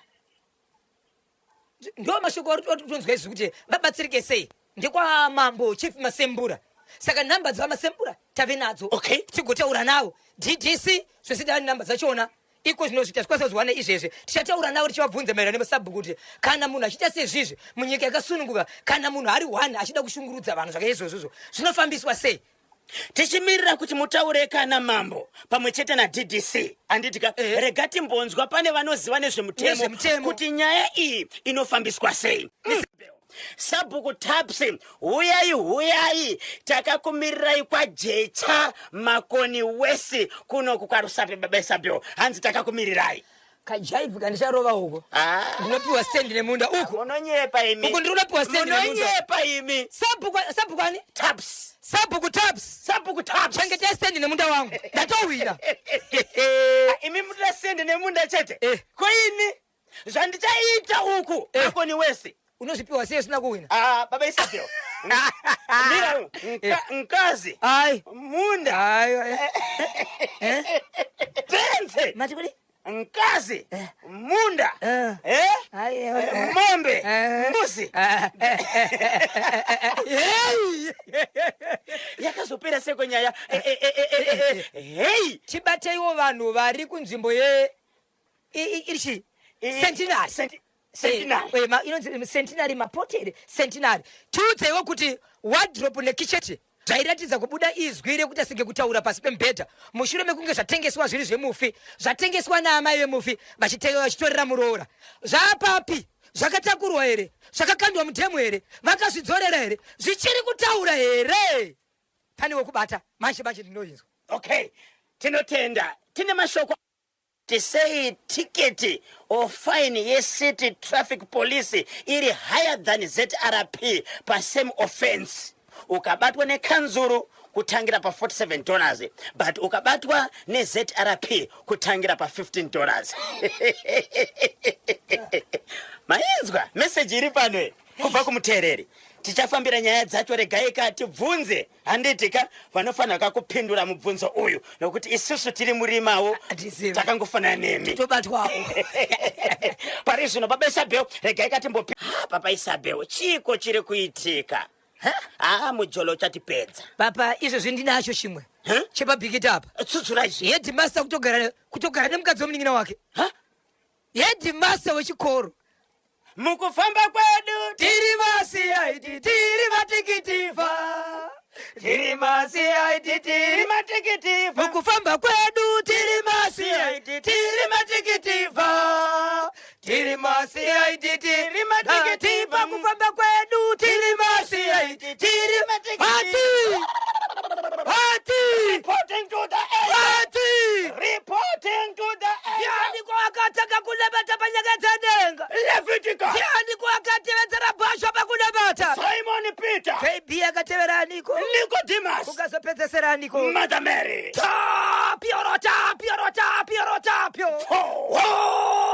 Ndo mashoko ari kutonzwa izvi kuti vabatsirike sei ndekwamambo Chief Masembura. Saka nhamba dzevaMasembura tave nadzo. Tigotaura navo. DDC zvese tava nenhamba dzachona. Iko zvino zvita zvikwanisa kuzowana izvezvi, tichataura navo tichivabvunza maererano nemasabhuku kuti kana munhu achiita sezvizvi munyika yakasununguka, kana munhu ari one achida kushungurudza vanhu zvakaita izvozvozvo, zvinofambiswa sei? Tichimirira kuti mutaure kana mambo pamwe chete naDDC, handiti ka? Rega timbonzwa pane vanoziva nezvemutemo Nezvemutemo. kuti nyaya iyi inofambiswa sei. Sabhuku Tapsi, huyai, huyai, takakumirirai kwaJecha Makoni Wesi kunoku kwaRusape. Baba Isabel, hanzi takakumirirai. Kajaivhi kandicharova uko. Ah. Ndinopiwa stendi nemunda uko. Munonyepa imi. Uku ndiri kunopiwa stendi nemunda. Munonyepa imi. Sabhuku, sabhuku ani? Taps. Sabhuku Taps. Sabhuku Taps. Chengetai stendi nemunda wangu, ndatowina. Ah, imi munoda stendi nemunda chete? Eh. Ko ini zvandichaita uku Makoni Wese. Unozvipiwa sei usina kuwina? Ah, baba Isabel, mira. Nkazi Ai. munda. Ai. Tenze. Mati kudi? Nkazi, munda. Eh. Eh? Ai, eh. Mombe. Eh. Mbuzi. Hey! Yakazopera seko nyaya? Eh, eh, eh, eh, eh, eh, hei. Chibateiwo vanhu vari kunzvimbo ye iri chii? Centenary. Centenary. Inonzi Centenary Mapotere. Centenary, tiudzeiwo kuti wardrobe nekicheti zvairatidza kubuda izwi rekuti asige kutaura pasi pemubhedha mushure mekunge zvatengeswa zviri zvemufi, zvatengeswa naamai vemufi vachitorera muroora, zvapapi? Zvakatakurwa here? Zvakakandwa mudhemu here? Vakazvidzorera here? Zvichiri kutaura here? Pane wekubata manje manje, ndinoinzwa. Okay, tinotenda. Tine mashoko sei tiketi or fine yecity traffic police iri higher than ZRP pasame offense? Ukabatwa nekanzuru kutangira pa 47 dollars, but ukabatwa neZRP kutangira pa 15 dollars. Mainzwa meseji iri pano kubva kumuteereri. Tichafambira nyaya dzacho, regai ka tibvunze, handiti ka vanofanira kakupindura mubvunzo uyu, nokuti isusu tiri murimawo, Hatizivi. takangofanana nemi. Tobatwawo. Pari zvino, baba Isabel, regai katimbopi. Ha, baba Isabel, chiiko chiri kuitika? Ha, mujolo uchatipedza. Papa, izvezvi ndinacho chimwe Huh? chepabhikita apa. Tsudzura izvi. Headmaster kutogara nemukadzi wemunin'ina wake. Ha? Headmaster wechikoro. Mukufamba kwedu tiri maCID, tiri matikitiva, tiri maCID, tiri matikitiva. Mukufamba kwedu tiri maCID, tiri matikitiva, tiri maCID, tiri matikitiva. Mukufamba kwedu tiri maCID, tiri matikitiva. Pati. Reporting to the air. Pati. Reporting to the air. Ndianiko akatanga kunamata panyanga dzedenga? Leviticus. Ndianiko akatevedzera bhasha pakunamata? Simon Peter. KB akatevera aniko? Nicodemus. Kukazopedzesera aniko? Mother Mary. Tapioro, tapioro, tapioro, tapio. Four.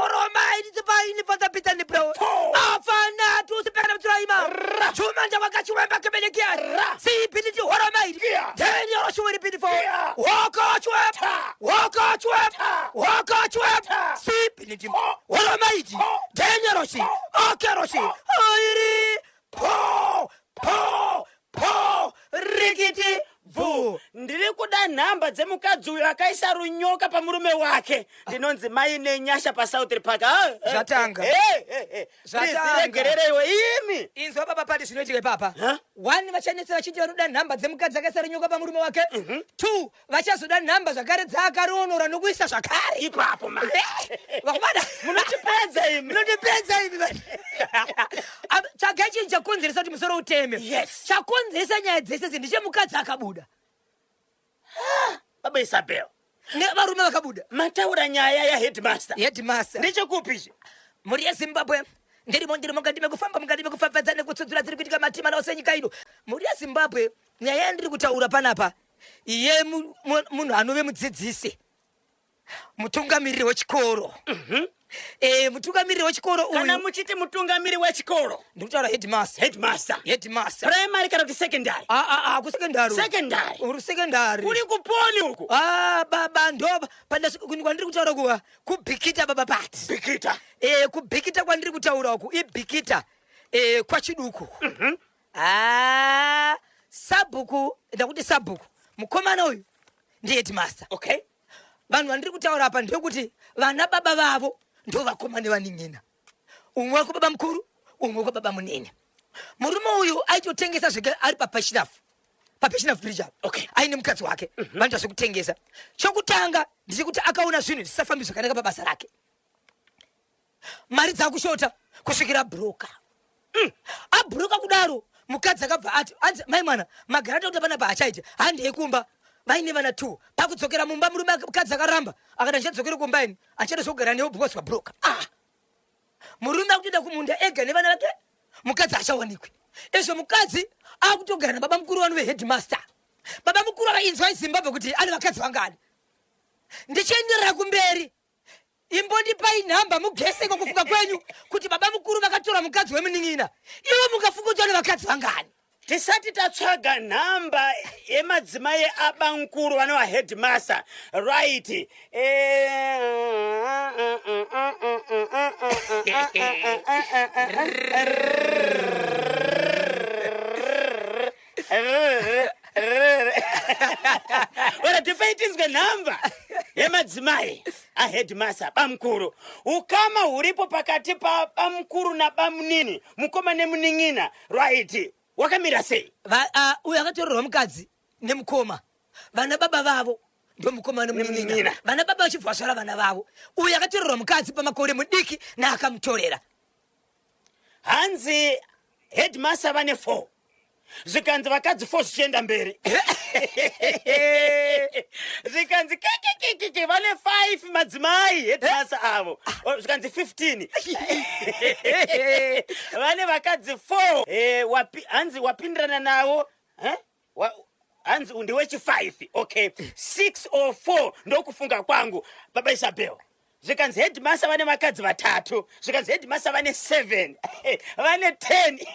Oromaini fatapita nipro. Four. Afana tusipekana mturaima. Ra. Chumanja wakachiwemba kebelekia. Ra. Sipiniti horomaini. Kia. Teni oroshuwiri pinifo. Kia. Wakachwe. Ta. Wakachwe. Ta. Wakachwe. Ta. Sipiniti Ho. horomaiti. Ho. Teni oroshi. Ho. Okeroshi. Ho. Airi. Po. Po. Po. Rikiti. Vu. Ndiri kuda nhamba dzemukadzi uyo akaisa runyoka pamurume wake. Ndinonzi Mai Nenyasha paSouth Park. Ah, eh, Zvatanga. eh, eh, eh. Zvatanga. Please, regerereiwo imi. Inzwa baba, pati zvinoitika ipapa. Huh? One, vachanetsa vachiti vanoda nhamba dzemukadzi akaisa runyoka pamurume wake. Two, vachazoda nhamba zvakare dzaakaroonora nokuisa zvakare. Ipapo ma Vakomana, munotipedza imi. Munotipedza imi. Tsvagai chinhu chakonzeresa kuti musoro uteme. Yes. Chakonzeresa nyaya dzese idzi ndechemukadzi akabuda. Baba Isabel, Nevarume vakabuda. Mataura nyaya yaheadmaster. Headmaster. Ndechekupi izvi? Mhuri yeZimbabwe, ndirimo, ndiri mukati mekufamba, mukati mekufafadza nekutsudzura dziri kuitika matima ose enyika ino. Mhuri yeZimbabwe, nyaya yandiri kutaura panapa yemunhu anove mudzidzisi, mutungamiriri wechikoro. Mutungamiriri wechikoro Kana uyu muchiti mutungamiri wechikoro, ndikutaura headmaster. Headmaster. Headmaster. Primary kana kuti secondary? Kusekondari. Secondary. Uri secondary. Kuri kuponi uku? Ah, baba, ndo kwandiri kutaura kuva kuBhikita, baba, pati. Bhikita. Kubhikita kwandiri kutaura uku ibhikita, kwachiduku. Ah, sabhuku, ndakuti sabhuku, mukomana uyu ndiheadmaster. Vanhu vandiri kutaura apa ndekuti vana baba vavo ndo vakoma nevanin'ina, umwe wako baba mukuru, umwe wako baba munene. Murume uyu aitotengesa zveke ari papashinafu, papashinafu bridge apa. Aine mukadzi wake, vanoita zvekutengesa. Chokutanga ndechekuti akaona zvinhu zvisafambi zvakanaka pabasa rake, mari dzakushota kusvikira broka. Abhuruka kudaro, mukadzi akabva ati, anzi, "Mai mwana, magara takuti panapa hachaiti, handei kumba." Vaine vana two. Pakudzokera mumba, murume, mukadzi akaramba, akati, "Handichadzokeri kumba ini, handichada zvokugara newe because wabhuruka." Ah, murume akutoenda kumunda ega nevana vake, mukadzi hachawanikwi. Izvo mukadzi akutogara nababa mukuru vanove headmaster. Baba mukuru akainzwa iZimbabwe kuti ane vakadzi vangani. Ndichienderera kumberi, imbondipai nhamba mugese kufunga kwenyu kuti baba mukuru vakatora mukadzi wemunin'ina. Ivo mungafunga kuti vane vakadzi vangani? Tisati tatsvaga nhamba yemadzimai abamukuru vanova headmaster, right? Ora tifai tinzwe nhamba yemadzimai aheadmaster bamukuru. Ukama huripo pakati pabamukuru nabamunini, mukoma nemunin'ina, right, wakamira sei? Uyu akatorerwa mukadzi nemukoma, vana baba vavo ndomukoma nemunin'ina. Nemunin'ina. Vana baba vachibva vasvara vana vavo. Uyu akatorerwa mukadzi pamakore mudiki naakamutorera. Hanzi headmaster vane 4, zvikanzi vakadzi 4 zvichienda mberi, zvikanzi kikikikiki vane 5 madzimai headmaster avo. Oh, zvikanzi 15, vane vakadzi 4. Hanzi wapindirana navo. Eh? Hanzi ndewechi5. Okay, 6 or 4, ndokufunga kwangu, baba Isabel. Zvikanzi headmaster vane vakadzi vatatu, zvikanzi headmaster vane 7, vane 10.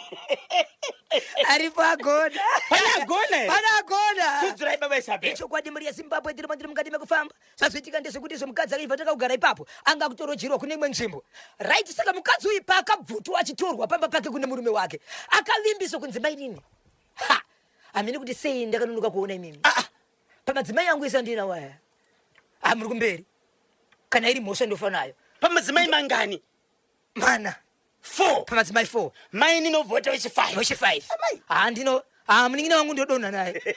Aripo agona. Pane agona here? Pane agona. Sudzurai, baba Isabel. Ichokwadi, mhuri yeZimbabwe, tiri mandiri mukati mekufamba. Zvazoitika ndezvekuti izvo mukadzi akaibva takakugara ipapo, anga akutorojerwa kune imwe nzvimbo, right? Saka mukadzi uyu paakabvutwa achitorwa pamba pake kune murume wake, akavimbiswa kunzi, "Mainini, ha, hamini kuti sei ndakanonoka kuona imimi. Ah, ah. Pamadzimai angu ese andina waya, ha, muri kumberi. Kana iri mhosva, ndofa nayo." Pamadzimai mangani? Mana. 4. Pamadzimai 4. Maini novhota wechi5. Wechi5. Ha, ndino, ha, munin'ina wangu ndodonha naye,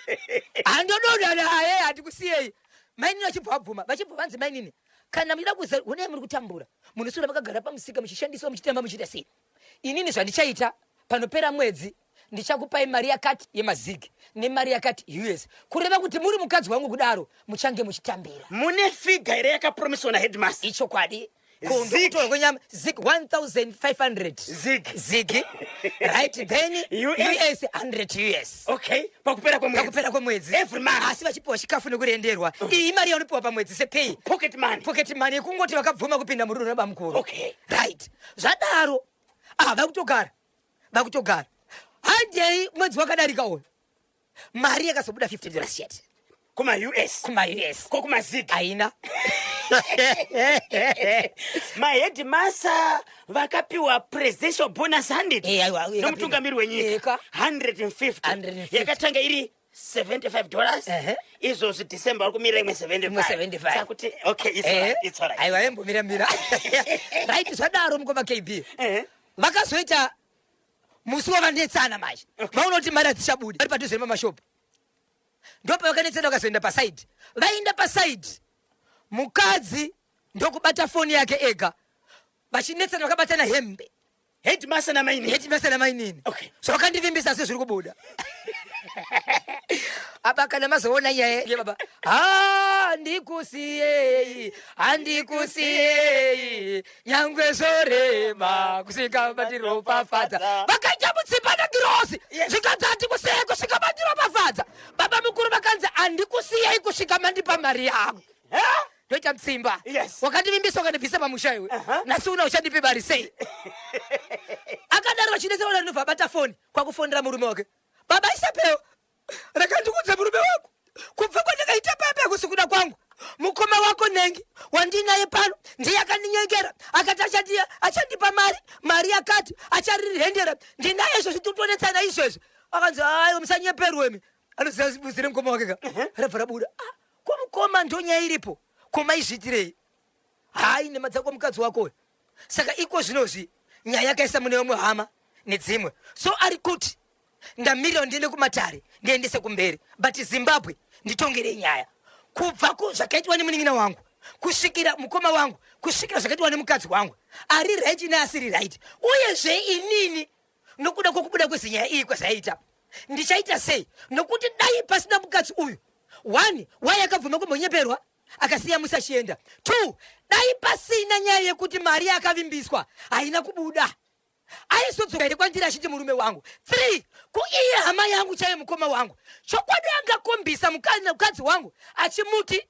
handodonha naye, handikusiyei mainini. Vachibva vabvuma, vachibva vanzi, "Mainini, kana muchida kuza, honai muri kutambura, munoswera makagara pamusika muchishandiswa, muchitamba, muchiita sei. Inini zvandichaita, panopera mwedzi ndichakupai mari yakati yemazigi nemari yakati US, kureva kuti muri mukadzi wangu kudaro muchange muchitambira." Mune figure here yakapromiswa naheadmaster? Ichokwadi. Zig. Kutorwa kwenyama, zig 1500. Zig. Zig, right? Then US. US 100 US. Okay, pakupera kwemwedzi. Pakupera kwemwedzi. Every month. Asi vachipiwa chikafu nekurenderwa. Iyi imari yaunopiwa pamwedzi sepay. Pocket money. Pocket money yekungoti vakabvuma kupinda murudo nabamukuru. Right, zvadaro, ah, vakutogara, vakutogara. Handei, mwedzi wakadarika uyu mari yakazobuda $50 chete. Kuma-US. Kuma-US. Kokumazig? Haina. Maheadmaster vakapiwa presidential bonus 100 Eh, aiwa, yakapiwa. nomutungamiri wenyika. Eka. 150. 150. Yakatanga iri $75. Izvozvi December vari kumirira imwe 75. Imwe 75. Sakuti okay, it's alright, it's alright. Aiwa, yembomiramira. Right, zvadaro, mukoma KB, vakazoita musi wavanetsana manje. Vaona kuti mari hadzichabudi, vari padhuze nemamashopu, ndopavakanetsana, vakazoenda paside. Vaenda paside, mukadzi ndokubata foni yake ega, vachinetsana vakabatana hembe. Headmaster namaini. Headmaster namainini. Zvakandivimbisa sezviri kubuda apa, kana mazoona nyaya ye baba, handikusiyei, handikusiyei, nyangwe zvorema, kusvika mandiropafadza. Vakaita mutsipa nagirosi. Zvikanzi, "Handikusiyei kusvika mandiropafadza." Baba mukuru vakanzi, "Handikusiyei kusvika mandipa mari yangu." Ndoita mutsimba. "Wakandivimbisa, wakandibvisa pamusha iwe. Nhasi una uchandipe mari sei?" Akadaro vachinetsa, ndobva abata foni kwakufonera murume wake. "Baba Isabel, rakandikudza murume wangu, kubva kwandakaita papa kusi kuda kwangu, mukoma wako Nengi wandinaye pano ndiye akandinyengera, akati achandipa mari, mari yakati acharirhendera. Ndinaye izvozvi, tikutonetsana izvezvi." Akanzi, "Aiwa, musanyeperwemi." Anoziva buzire mukoma wake ka, rabva rabuda. "Ah, ko mukoma, ndonyaya iripo, komaizviitirei?" "Hai, nema dzako, mukadzi wako uyu." Saka iko zvinozvi nyaya yakaisa mune vamwe hama nedzimwe, so ari kuti, "Ndamirira ndiende kumatare, ndiendese kumberi, but Zimbabwe, nditongerei nyaya kubva kuzvakaitwa nemunin'ina wangu kusvikira mukoma wangu, kusvikira zvakaitwa nemukadzi wangu, ari right neasiri right. Uyezve inini nokuda kwokubuda kwezinyaya iyi kwazvaita, ndichaita sei? Nokuti dai pasina mukadzi uyu, one, wai akabvuma kumbonyeperwa akasiya musi achienda? Two, dai pasina nyaya yekuti mari yakavimbiswa haina kubuda, aizodzoka here kwandiri achiti murume wangu? Three, ko iye hama yangu chaiye, mukoma wangu, chokwadi angakombisa mukadzi wangu achimuti,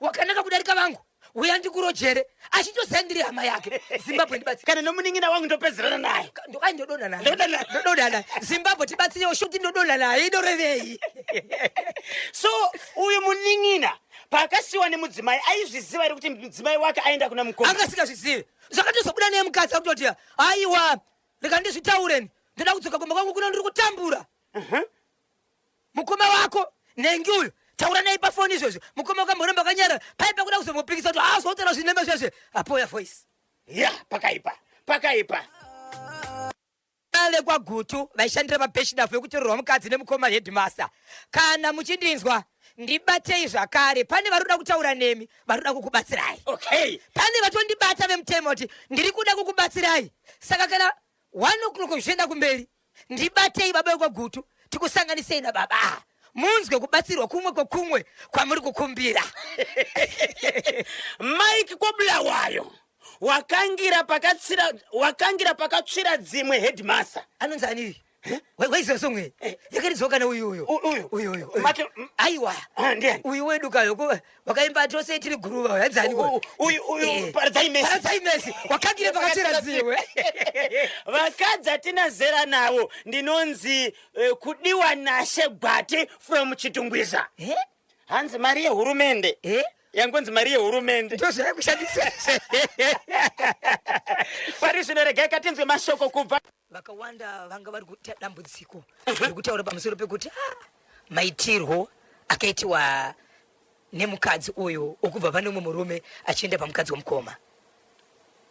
'Wakanaka kudarika vangu, uya ndikurojere,' achitoziva ndiri hama yake? Zimbabwe, ndibatsire." Kana nomunin'ina wangu ndopedzerana naye. Ai, ndodonha naye. Ndodonha naye. Ndodonha naye. Zimbabwe, tibatsirewo shuti, ndodonha naye inorevei? So uyu munin'ina paakasiyiwa nemudzimai, aizviziva here kuti mudzimai wake aenda kuna mukoma? Anga asingazvizivi. Zvakatozobuda neye mukadzi akutoti, "Aiwa, rega ndizvitaureni, ndoda kudzoka kumba kwangu kuno, ndiri kutambura. Mukoma wako Nengi uyu, taura naye pafoni izvozvo." Mukoma wakamboramba akanyara, pai pakuda kuzombopikisa kuti azotaura zvinema zvezve, apoya voice. Ya, pakaipa, pakaipa. Vave kwaGutu vaishandira pabheshinafu yekutorerwa mukadzi nemukoma headmaster, kana muchindinzwa, ndibatei zvakare. Pane vari kuda kutaura nemi, vari kuda kukubatsirai. Pane vatondibata vemutemo kuti ndiri kuda kukubatsirai. Saka kana 1 o'clock zvichienda kumberi, ndibatei, baba vekwaGutu, tikusanganisei nababa, munzwe kubatsirwa kumwe kwekumwe kwamuri kukumbira. Mike Kobulawayo wakangira pakatsira, wakangira pakatsvira dzimwe headmaster. Anonzi ani? Waiziva song iyi yakaridzwa kana uyu uyu Uyu? uyu uyu. Aiwa. Ah, ndiani? Uyu wedu kayo wakaimba tose tiri guruva hanzani? Uyu uyu, Paradzai Mesi. Paradzai Mesi, wakangire pakachera dziwe. Vakadzi hatina zera navo. Ndinonzi Kudiwa Nashe Gwati from Chitungwiza. Hanzi mari yehurumende. Yangonzi mari yehurumende. Ndozvayakushandisa. Pari zvino regai katinzwe mashoko kubva Vakawanda vanga vari kuita dambudziko rekutaura pamusoro pekuti maitirwo akaitiwa nemukadzi uyu okubva pane umwe murume achienda pamukadzi womukoma,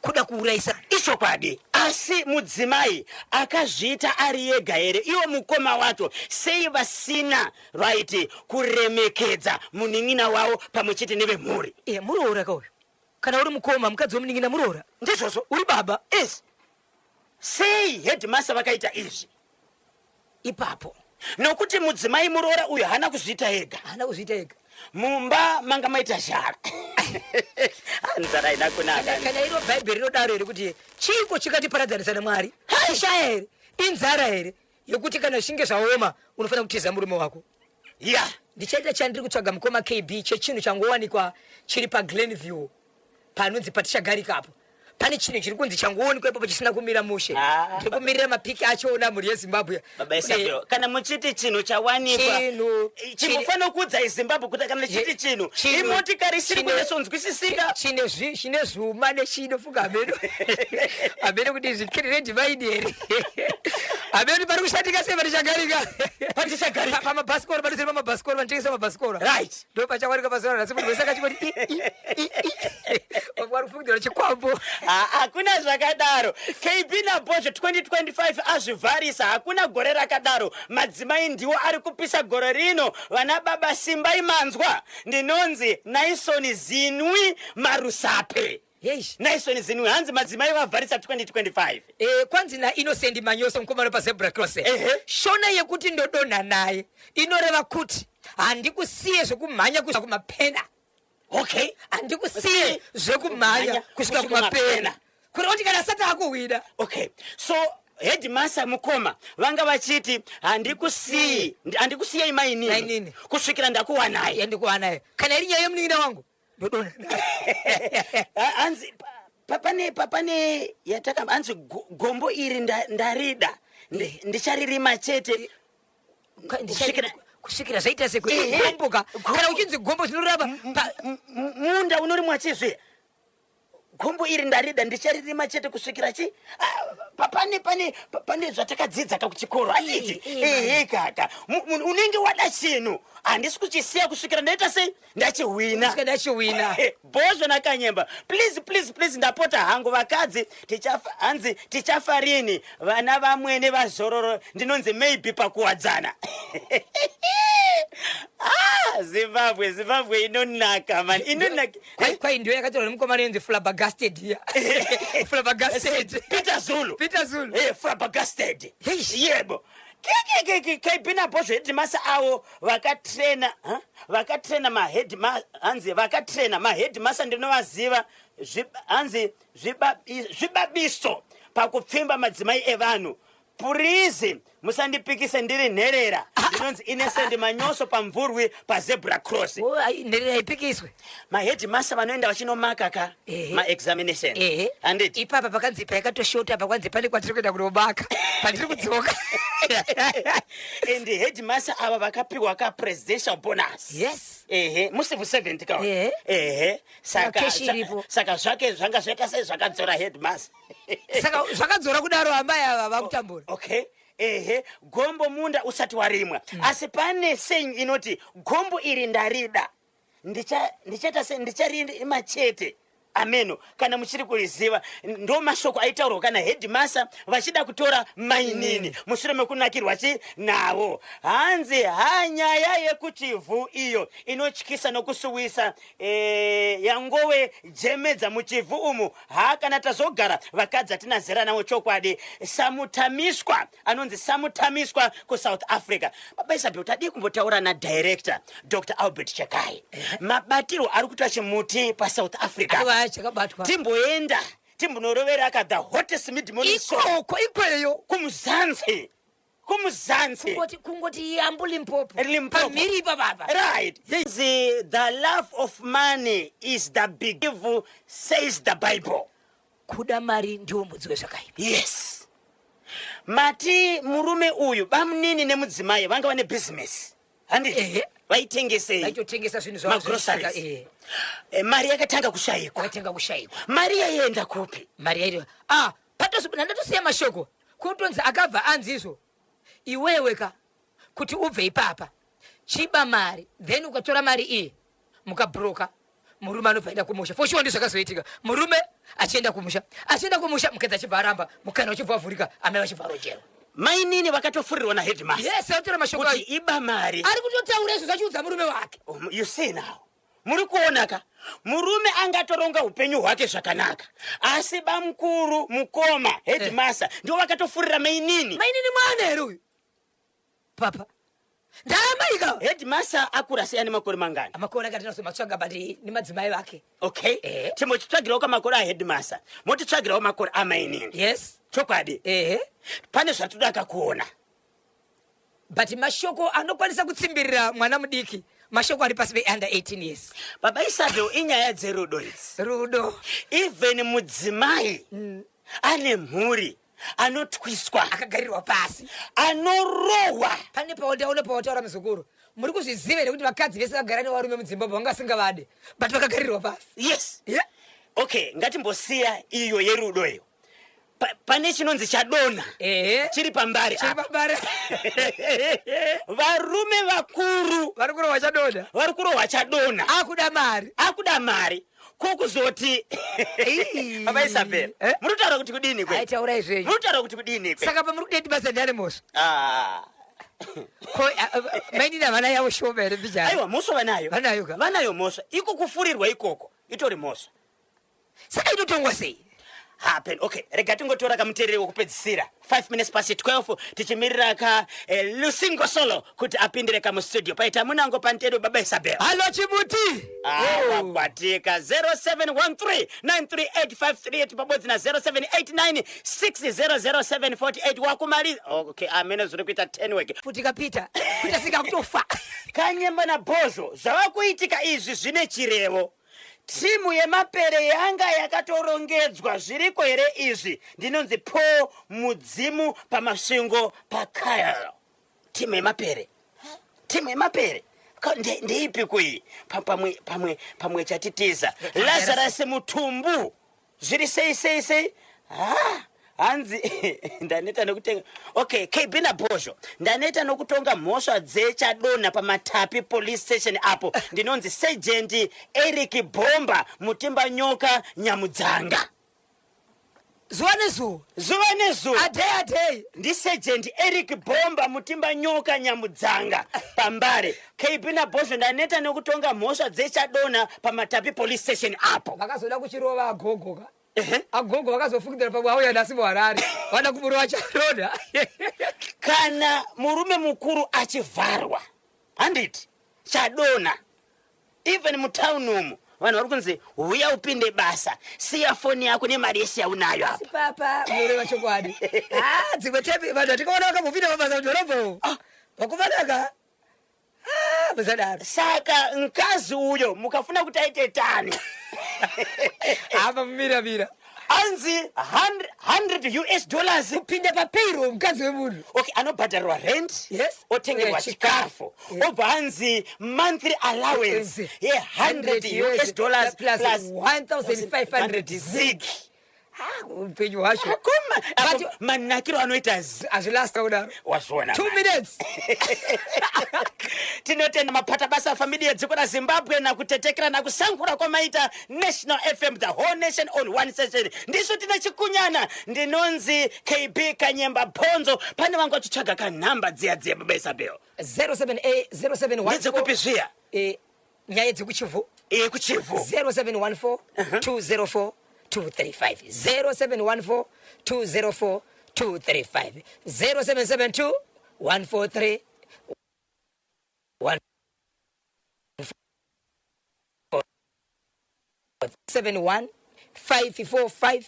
kuda kuurayisa. Ichokwadi, asi mudzimai akazviita ari ega here? Iwo mukoma wacho sei vasina right kuremekedza munin'ina wavo pamwe chete nevemhuri? E, muroora ka uyu. Kana uri mukoma, mukadzi wemunin'ina muroora. Ndizvozvo. Uri baba. Yes, sei headmaster vakaita izvi? Ipapo. Nokuti mudzimai muroora uyu haana kuzviita ega. Haana kuzviita ega. Mumba manga maita zhara, nzara haina kunaka. Kana iro Bhaibheri rinodaro here kuti chiiko chikatiparadzanisa naMwari? Ishaya here? Inzara here yekuti kana zvichinge zvaoma unofanira kutiza murume wako? Ndichaita chandiri kutsvaga, mukoma KB, chechinhu changowanikwa chiri paGlenview, panonzi patichagarika apo. Pane chinhu chiri kunzi changowanikwa ipapo chisina kumira mushe. Ndiri kumirira mapiki achona, mhuri yeZimbabwe. Baba Isabel, kana muchiti chinhu chawanikwa, Chinhu chimbofanira kuudzai Zimbabwe kuti kana chiti chinhu, imotikari isiri kunyatsonzwisisika. Chine zvuma nechinofunga hameno hameno kuti zvikirendi maini here, hameno pari kushandika sei patichagarika. Patichagarika. Pamabhasikoro, paduzeri pamabhasikoro, vanotengesa mabhasikoro. Ndo pachawanika pazuva ranhasi. Munhu wese akachingoti i i i i, vamwe vari kufungidzira chikwambo. Hakuna zvakadaro. KB naBozho 2025 azvivharisa. Hakuna gore rakadaro. Madzimai ndiwo ari kupisa gore rino. Vana baba, simbai manzwa. Ndinonzi Naison Zinwi Marusape. Yesh. Naison Zinwi, hanzi madzimai vavharisa 2025. Kwanzi naInnocent Manyoso, mukomana pazebra cross, shona yekuti ndodonha naye inoreva kuti handikusiye zvekumhanya kusvika kumapena. Handikusiye zvekumhanya Kumhanya kusvika kusvika kumapena, kumapena. kureva kuti kana asati akuhwina. Okay, so headmaster mukoma vanga vachiti handikusiyi, handikusiyei mainini Mainini. kusvikira ndakuwanai. Yandikuwanayo. Kana iri nyaya yemunin'ina wangu, ndodonha naye. Hanzi pane yataka, hanzi gombo iri ndarida, ndicharirima chete Kusvikira zvaita sekugombo ka. Kana uchinzi gombo, zvinoreva Munda unorimwa chizve. Gombo iri ndarida, ndicharirima chete kusvikira chi pane zvatakadzidza ka kuchikoro, handiti? Ehe kaka, unenge wada chinhu, handisi kuchisiya kusvikira ndaita sei, ndachihwina. Kusvika ndachiwina. Bhozvo naKanyemba, please, please, please, ndapota hangu. Vakadzi tichafa, hanzi tichafa rini vana vamwene vazororo? Ndinonzi Maybe paKuwadzana. Ah, Zimbabwe, Zimbabwe inonaka man, inonaka. Kwai ndiyo yakatorwa nemukomana inonzi Flabbergasted iya, Flabbergasted. Peter Zulu. Peter Zulu. Flabbergasted. Eish. Yebo, KB naBhozho, headmaster avo vakatrena, huh? Vakatrena mahead, hanzi vakatrena maheadmaster, ndinovaziva. Hanzi zvibabiso pakupfimba madzimai evanhu. Purizi musandipikise, ndiri nherera. Ndinonzi Innocent Manyoso paMvurwi paZebra Cross. Oh, ai, nherera haipikiswe. Maheadmaster vanoenda vachinomaka ka maexamination, handiti? Ipapa pakanzi payakatoshota, pakwanzi pane kwatiri kuenda kunobaka pandiri kudzoka. And headmaster ava vakapiwa ka presidential bonus. Ehe, mucivil servant ka. Ehe, saka Cash iripo. Saka zvake zvanga zvaita sei, zvakadzora headmaster. Saka zvakadzora kudaro, amai ava vakutambura. Okay, ehe, gombo munda usati warimwa. Asi pane saying inoti gombo iri ndarida, ndichaita sei, ndicharima chete. Ameno kana muchiri kuriziva. Ndo mashoko aitaurwa kana headmaster vachida kutora mainini mushure mekunakirwa chi navo. Hanzi ha, nyaya yekuChivhu iyo inotyisa nokusuwisa. Yangove jemedza muChivhu umu. Ha, kana tazogara, vakadzi hatina zera navo chokwadi. Samutamiswa, anonzi Samutamiswa kuSouth Africa. Baba Isabel, tadii kumbotaura nadirector Dr Albert Chekai mabatirwo ari kuita chimuti paSouth Africa? Aiwa, chakabatwa. Timboenda timbonorovera ka the hottest mid morning show Ikoko ikweyo. kuMzansi. Kumuzansi. Kungoti, kungoti yambu Limpopo. Limpopo. Pamhiri ipapapa. Right. The love of money is the big evil, says the Bible. Kuda mari ndiwo mudzi wezvakaipa. Yes. Mati murume uyu, bamunini nemudzimai vanga vane bhizinesi, handiti? Ehe. Vaitengesei? Vaitotengesa zvinhu zvavo. Magroceries. Ehe. Mari yakatanga kushayikwa. Vakatenga kushayikwa. Mari yaienda kupi? Mari yaito, ah, ndatosiya mashoko kutonzi akabva anzi izvo, iwewe ka, kuti ubve ipapa chiba mari, then ukatora mari iyi mukabhuroka, murume anobva aenda kumusha. For sure ndizvakazoitika. Murume achienda kumusha, achienda kumusha, mukadzi achibva aramba, mukana uchibva wavhurika, amai vachibva varojerwa. Mainini vakatofurirwa naheadmaster Yes, atora mashoko kuti ayo. iba mari. Ari kutotaura izvo zvachiudza murume wake. You see now, muri kuona ka, murume angatoronga upenyu hwake zvakanaka, asi bamukuru, mukoma headmaster, ndivo vakatofurira mainini. Mainini mwana here uyu, papa? Ndaamaika. Headmaster akura sei? Ane makore mangani? Amakore akati nazomatsvaga, but nemadzimai vake. Okay. Timbochitsvagirawo kamakore aheadmaster, motitsvagirawo makore amainini. Chokwadi. Ehe. Pane zvatodaka kuona. But mashoko anokwanisa kutsimbirira mwana mudiki, mashoko ari pasi peunder 18 years. Baba Isabel, inyaya dzerudo idzi. Rudo. Even mudzimai ane mhuri anotwiswa. Akagarirwa pasi. Anorohwa. Pane paundaona pawataura, muzukuru, muri kuzviziva here kuti vakadzi vese vagara nevarume mudzimbabwe vanga vasingavade, but vakagarirwa pasi? Yes. Yeah. Okay, ngatimbosiya iyo yerudo iyo. Pane chinonzi chadonha. Chiri pambari Chiri apa. Pambare. Varume vakuru vari kurohwa chadonha. Vari kurohwa chadonha. Akuda mari. Akuda mari, kokuzoti, Baba Isabel, Eh? muri kutaura kuti kudini kwe? Aitaura izvezvi. Muri kutaura kuti kudini kwe? Saka pamuri kudeti basa, ndiane mhosva? Ah. Ko mainini havana yavo shoma here mbijana? Aiwa, mhosva vanayo. Vanayo ka? Vanayo mhosva. Iko kufurirwa ikoko itori mhosva. Saka inotongwa sei? Happen. Okay, rega tingotora kamuteereri wekupedzisira, 5 minutes past 12, tichimirira ka Lusingo Solo kuti apindire kamustudio. Paita munango pantedo, Baba Isabel. Halo, chimuti. Wakwatika 0713 938 pabodzi na 0789 600748. Wakumaliza. Okay, amene zviri kuita 10 weke. Futika Peter kuita singakutofa. Kanyemba nabhozvo, zvava kuitika izvi zvine chirevo. Timu yemapere yanga yakatorongedzwa, zviriko here izvi? Ndinonzi Po Mudzimu paMasvingo paKyle. Timu yemapere, timu yemapere, ndeipi kui? Pamwe chatitiza. Lazarus Mutumbu, zviri sei sei sei? Ha, hanzi ndaneta nekutenga. Okay, KB naBhozho, ndaneta nokutonga mhosva dzechadonha paMatapi police station apo. Ndinonzi Sergeant Eric Bomba Mutimba Nyoka Nyamudzanga. Zuva nezuva. Zuva nezuva. Adei adei. NdiSergeant Eric Bomba Mutimba Nyoka Nyamudzanga paMbare. KB naBhozho, ndaneta nekutonga mhosva dzechadonha paMatapi police station apo. Vakazoda kuchirova agogo ka. Agogo vakazofungidzira pamwe auya nhasi muHarare, vada kumurova chadonha. Kana murume mukuru achivharwa, handiti chadonha? Even mutauni umu vanhu vari kunzi huya upinde basa, siya foni yako nemari yese yaunayo apa. Papa, munoreva chokwadi. Ah, dzimwe tepi vanhu hatikaona vakambopinda mabasa mudhorobha umu, vakumanaka musadaro. Saka mukadzi uyo mukafuna kuti aite tani? Apa mumiramira. Anzi 100 US dollars. Kupinda papayroll mukadzi wemunhu. Okay, anobhadharirwa rent, otengerwa Eh, chikafu, obva anzi monthly allowance ye100 US dollars plus plus 1500 zig. Ah, upenyu hwacho. Akoma, manakiro anoita Hazvilasta kudaro. Wazviona. 2 minutes. Tinotenda mapata basa, familia dziko raZimbabwe, nakutetekera nakusankura kwamaita National FM, the whole nation on one session. Ndisu tine chikunyana. Ndinonzi KB Kanyemba Bhonzo. Pane vangu vachitsvaga kanhamba dziya dziya, Baba Isabel. 078 0714. Ndedzekupi zviya? Nyaya dzekuChivhu. YekuChivhu. 0714 204 235, 0714 204 235, 0772 143 1 71 545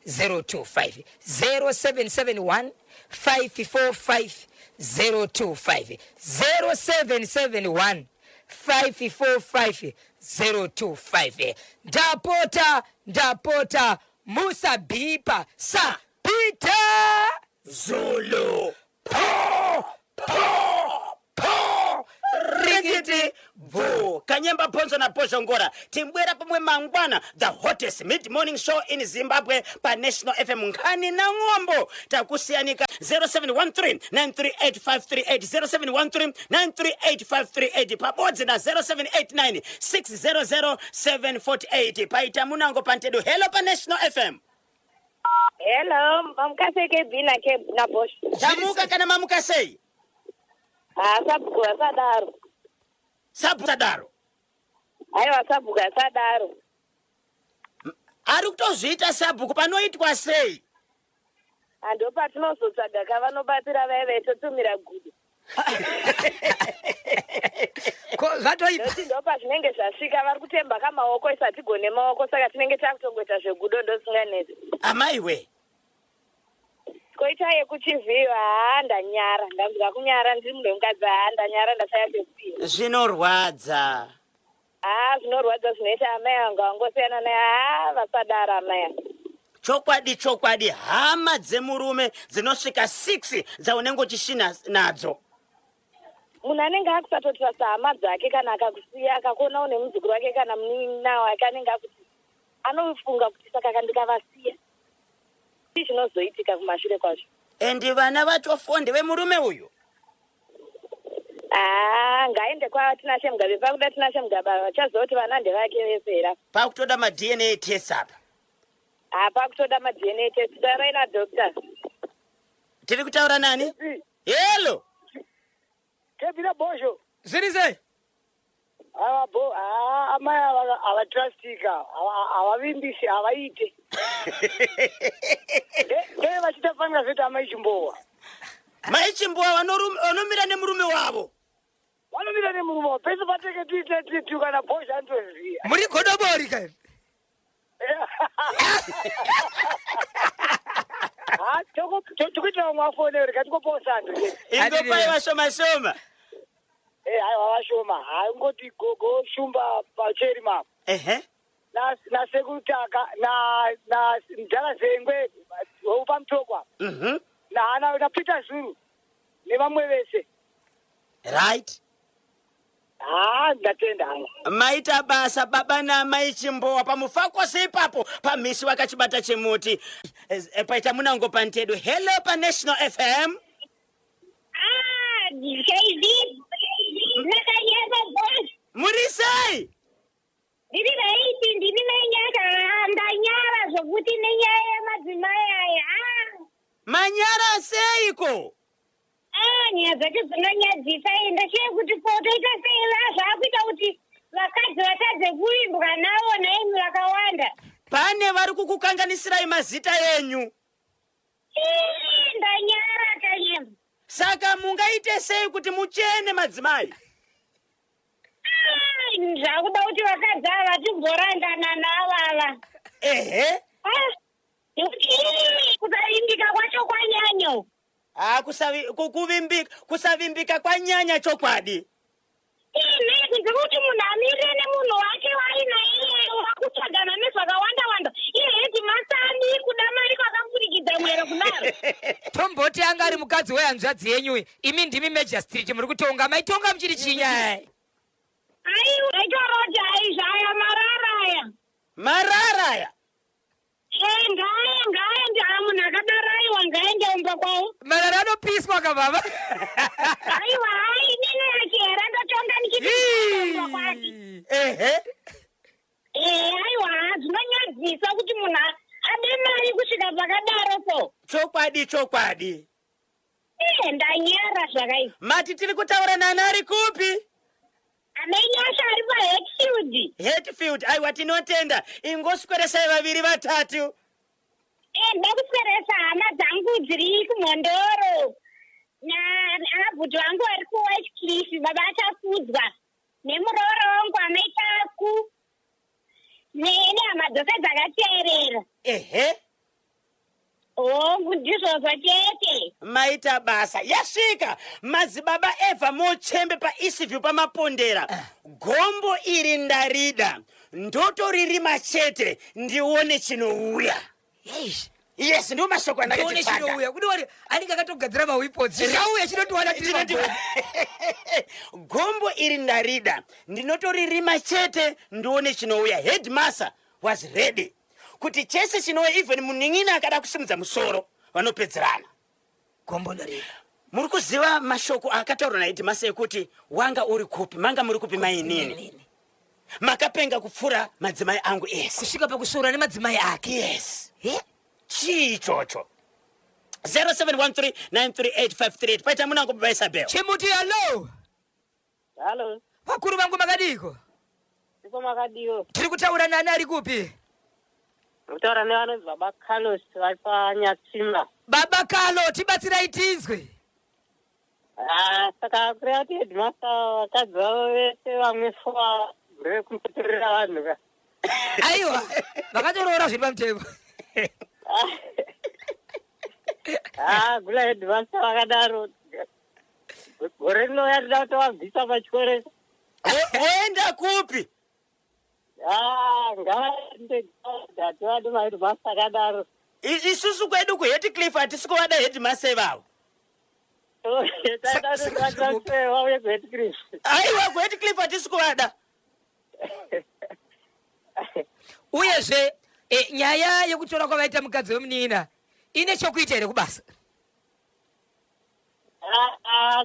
025, 0771. 545 025 0771 545 025. Ndapota, ndapota, musabhipa sa Peter Zulu. Po po po Rikiti bvu kanyemba bhonzo nabhozhongora. Timbwera pamwe mangwana, the hottest mid morning show in Zimbabwe paNational FM, nkhani na ng'ombo. Takusiyanika 0713 938538, 0713 938538 pabodzi na 0789 600 748. Paita munango pantedu. Hello paNational FM. Hello, mamuka sei KB na K na Bosch? Tamuka kana mamuka sei? Ha, sabhuku asadaro. Sabhuku sadaro? Aiwa, sabhuku asadaro. Ari kutozviita sabhuku, panoitwa sei? Ando patinozotsvaga kavanobatsira vaya vaitotumira gudo. Ko zvatoipa. Noti ndo pazvinenge zvasvika, vari kutemba kamaoko, isatigone maoko, saka tinenge takutongoita zvegudo, ndosinganetsi. Amaiwe. Koita yekuchivhiyo, haa, ndanyara, ndanzwa kunyara, ndiri munhu wemukadzi, haa, ndanyara, ndashaya pekupira. Zvinorwadza. Haa, zvinorwadza zvinoita amai vangu vangosiyana naye, haa, vasadaro amai ava. Chokwadi, chokwadi, hama dzemurume dzinosvika 6 dzaunenge uchishina nadzo. Munhu anenge akusatotrasta hama dzake kana akakusiya, akakuona une muzukuru wake kana munin'ina wake, anenge akuti anofunga kuti saka kandikavasiya chii chinozoitika kumashure kwazvo. And vana vacho ndevemurume uyu. Haa, ngaende kwaTinashe Mugabe, pakuda Tinashe Mugabe vachaziva kuti vana ndevake vese here. Pakutoda maDNA test apa. Haa, pakutoda maDNA test, taurai nadoctor. Tiri kutaura nani? Hello. Kebira Bosho. Zviri sei? Ava bo, haa, amai ava havatrustika, havavimbisi, havaite. Ndee vachitafanira zveti amai Chimbowa. Mai Chimbowa vanomira nemurume wavo. Vanomira nemurume wavo pese pateke tiite titu kana Bosho anotoziva. Muri godobori ka? Ha, tikuitira vamwe vafone, rega tingopawo sando chete. Ingopai vashoma shoma. Eh, haiwa, vashoma. Hai, ngoti gogo Shumba pacheri mama. Nasekuru Taka na Mdala Zengwe wepamutokwa. Nahana naPeter Zulu nevamwe vese. Haa, ndatenda hangu. Maita basa baba namai Chimbowa pamufakose ipapo pamhisi wakachibata chimuti. Paita munango pantedu. Hello paNational FM. Ah, JD. Nakanyasa boss. Muri sei? Ndiri right, ndini nenyasha, ndanyara zvokuti nenyaya yemadzimai aya. Ah, Manyara seiko? Ah, nyaya dzacho dzinonyadzisa, ndashiye kuti ko toita sei, zvaakuita kuti vakadzi vatadze kuimbwa navo naimi vakawanda. Pane vari kukukanganisirai mazita enyu. Ii, ndanyara kanyama. Saka mungaite sei kuti muchene madzimai? Ah, zvakuda kuti vakadzi ava timborangana navo ava. Ah, nekuti ii, kusavimbika kwacho kwanyanya. Ah, kusavimbika kwanyanya chokwadi. Ine kunze kuti munhu amirire nemunhu wake wainaye, wakutsvagana nezvakawanda wanda, iye headmaster ani kuda mari kwakapfurikidza mwero kudaro. Tomboti anga ari mukadzi wehanzvadzi yenyu, imi ndimi magistrate muri kutonga, maitonga muchiri chinyaya? Aiwa, aitoroti aizvaya marara aya. Marara aya. Eh, ngaaya ngaaende, aa, munhu akadaro aiwa, ngaende umba kwavo. Marara anopiswa kababa. Aiwa, hai, inini achihera ndotonga ndichiti umba kwake. Eh, aiwa, zvinonyadzisa kuti munhu ade mari kusvika pakadaro so. Chokwadi, chokwadi. Eh, ndanyara zvakaipa. Mati tiri kutaura nani, ari kupi? Amenyasha ari paHatfield. Hatfield, aiwa, tinotenda, ingosweresai vaviri vatatu. Eh, ndoda kusweresa hama dzangu dziri kuMhondoro naabhuti vangu vari kuWhite Cliff, baba achakudzwa nemurooro wangu amaitaku nehama dzose dzakateerera. Hongu, ndizvozvo chete. Maita basa. Yasvika madzibaba Eva Mochembe paEastview paMapondera. Gombo iri ndarida, ndotoririma chete ndione chinouya. Eish. Yes, ndiwo mashoko Ndione andakachitsvaga. chinouya kune wari anenge akatogadzira maweapons chichauya chinotiwana tiri Chinoti- mabomba. Gombo iri ndarida, ndinotoririma chete ndione chinouya. Headmaster was ready kuti chese chinouya, even munin'ina akada kusimudza musoro vanopedzerana. Gombo ndarida. Muri kuziva mashoko akataurwa naheadmaster ekuti wanga uri kupi, manga muri kupi mainini, makapenga kupfuura madzimai angu ese. Kusvika pakusvoora nemadzimai ake. Yes. Eh? Chii ichocho? 0713938538. Paita munango baba Isabel. Chimuti, hallo. Hallo. Vakuru vangu, makadiko? Iko makadiwo? Tiri kutaura nani, ari kupi? Kutaura nevanonzi baba Carlos vari paNyatsima. Baba Carlo, tibatsirai tinzwe. Ah, saka kureva kuti headmaster vakadzi vavo vese vamwe four ndevekutotorera vanhu ka? Aiwa, vakatoroora zviri pamutemo. Ah, gula headmaster vakadaro, gore rinouya rida kutovabvisa pachikoro. Voenda kupi? Ah, ngavaende, hativadi maheadmaster akadaro. Isusu kwedu kuHeadcliff hatisi kuvada headmaster ivavo. Vauye kuHeadcliff. Aiwa, kuHeadcliff hatisi kuvada. Uyezve nyaya yekutora kwavaita mukadzi wemunina ine chokuita here kubasa?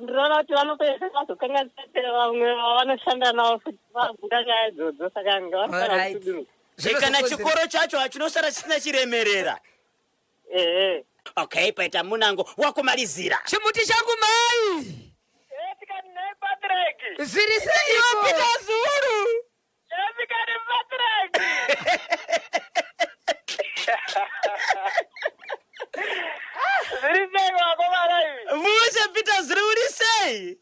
Ndinoona kuti vanopedzisa vazokanganisa vamwe vavanoshanda navo futi vabuda nyaya idzodzo, saka ngavafanira kusuduruka. Kana chikoro chacho hachinosara chisina chiremerera. Ehe. Okay, paita munango wakumalizira. Chimuti changu mai. Tikani Patrick. Zviri seiko? Peter Zulu. Tikani Patrick. Zviri sei vakomana ivi? Mushe, Peter Zulu, uri sei?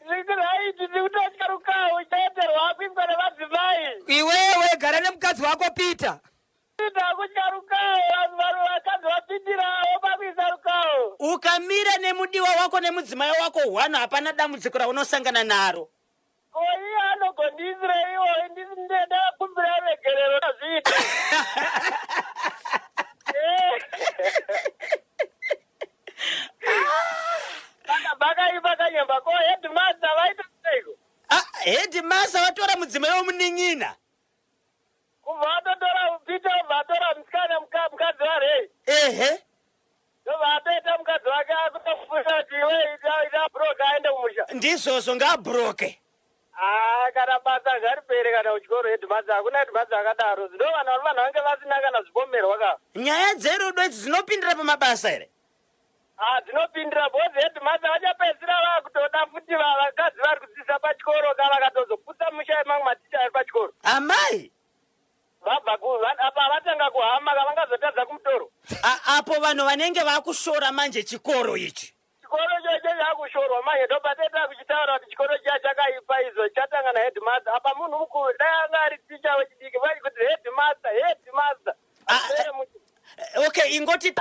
Zviri right, ndiri kutotya rukawo chete rwakuiswa nevadzimai. Iwewe gara nemukadzi wako, Peter. Ndakutya rukawo, vanhu vakadzi vapindirawo pakuisa rukawo. Ukamira nemudiwa wako nemudzimai wako hwano, hapana dambudziko raunosangana naro. Ko iye anogondiisireiwo ndakakumbira regerero azviita. Pakaipa kanyemba ko headmaster vaita seiko? Ah, headmaster vatora mudzimai wemunin'ina. Kubva atotora Peter, ubva atora musikana mukadzi warei. Ehe. Ndobva atoita mukadzi wake akutofusha kuti iwe ita broke aende kumusha. Ndizvozvo, ngaabroke. Ah, kana basa ngaripere kana kuchikoro headmaster, hakuna headmaster akadaro. Ndo vanhu vari vanhu vange vasina kana zvipomerwa ka. Nyaya dzerudo idzi dzinopindira pamabasa here? Ah, dzinopindira because headmaster vachapedzisira vakutoda futi vakadzi vari kudzidzisa pachikoro ka vakatozoputsa musha yemamwe maticha ari pachikoro. Amai. Vabva apa vatanga kuhama ka vangazotadza kumutoro. Apo vanhu vanenge vakushora manje chikoro ichi. Chikoro chocho chakushorwa manje, ndopateta kuchitaura kuti chikoro chiya chakaipa izvo chatanga naheadmaster. Apa munhu mukuru, dai anga ari ticha wechidiki vai kuti headmaster, headmaster. Ah, Apere Okay, ingoti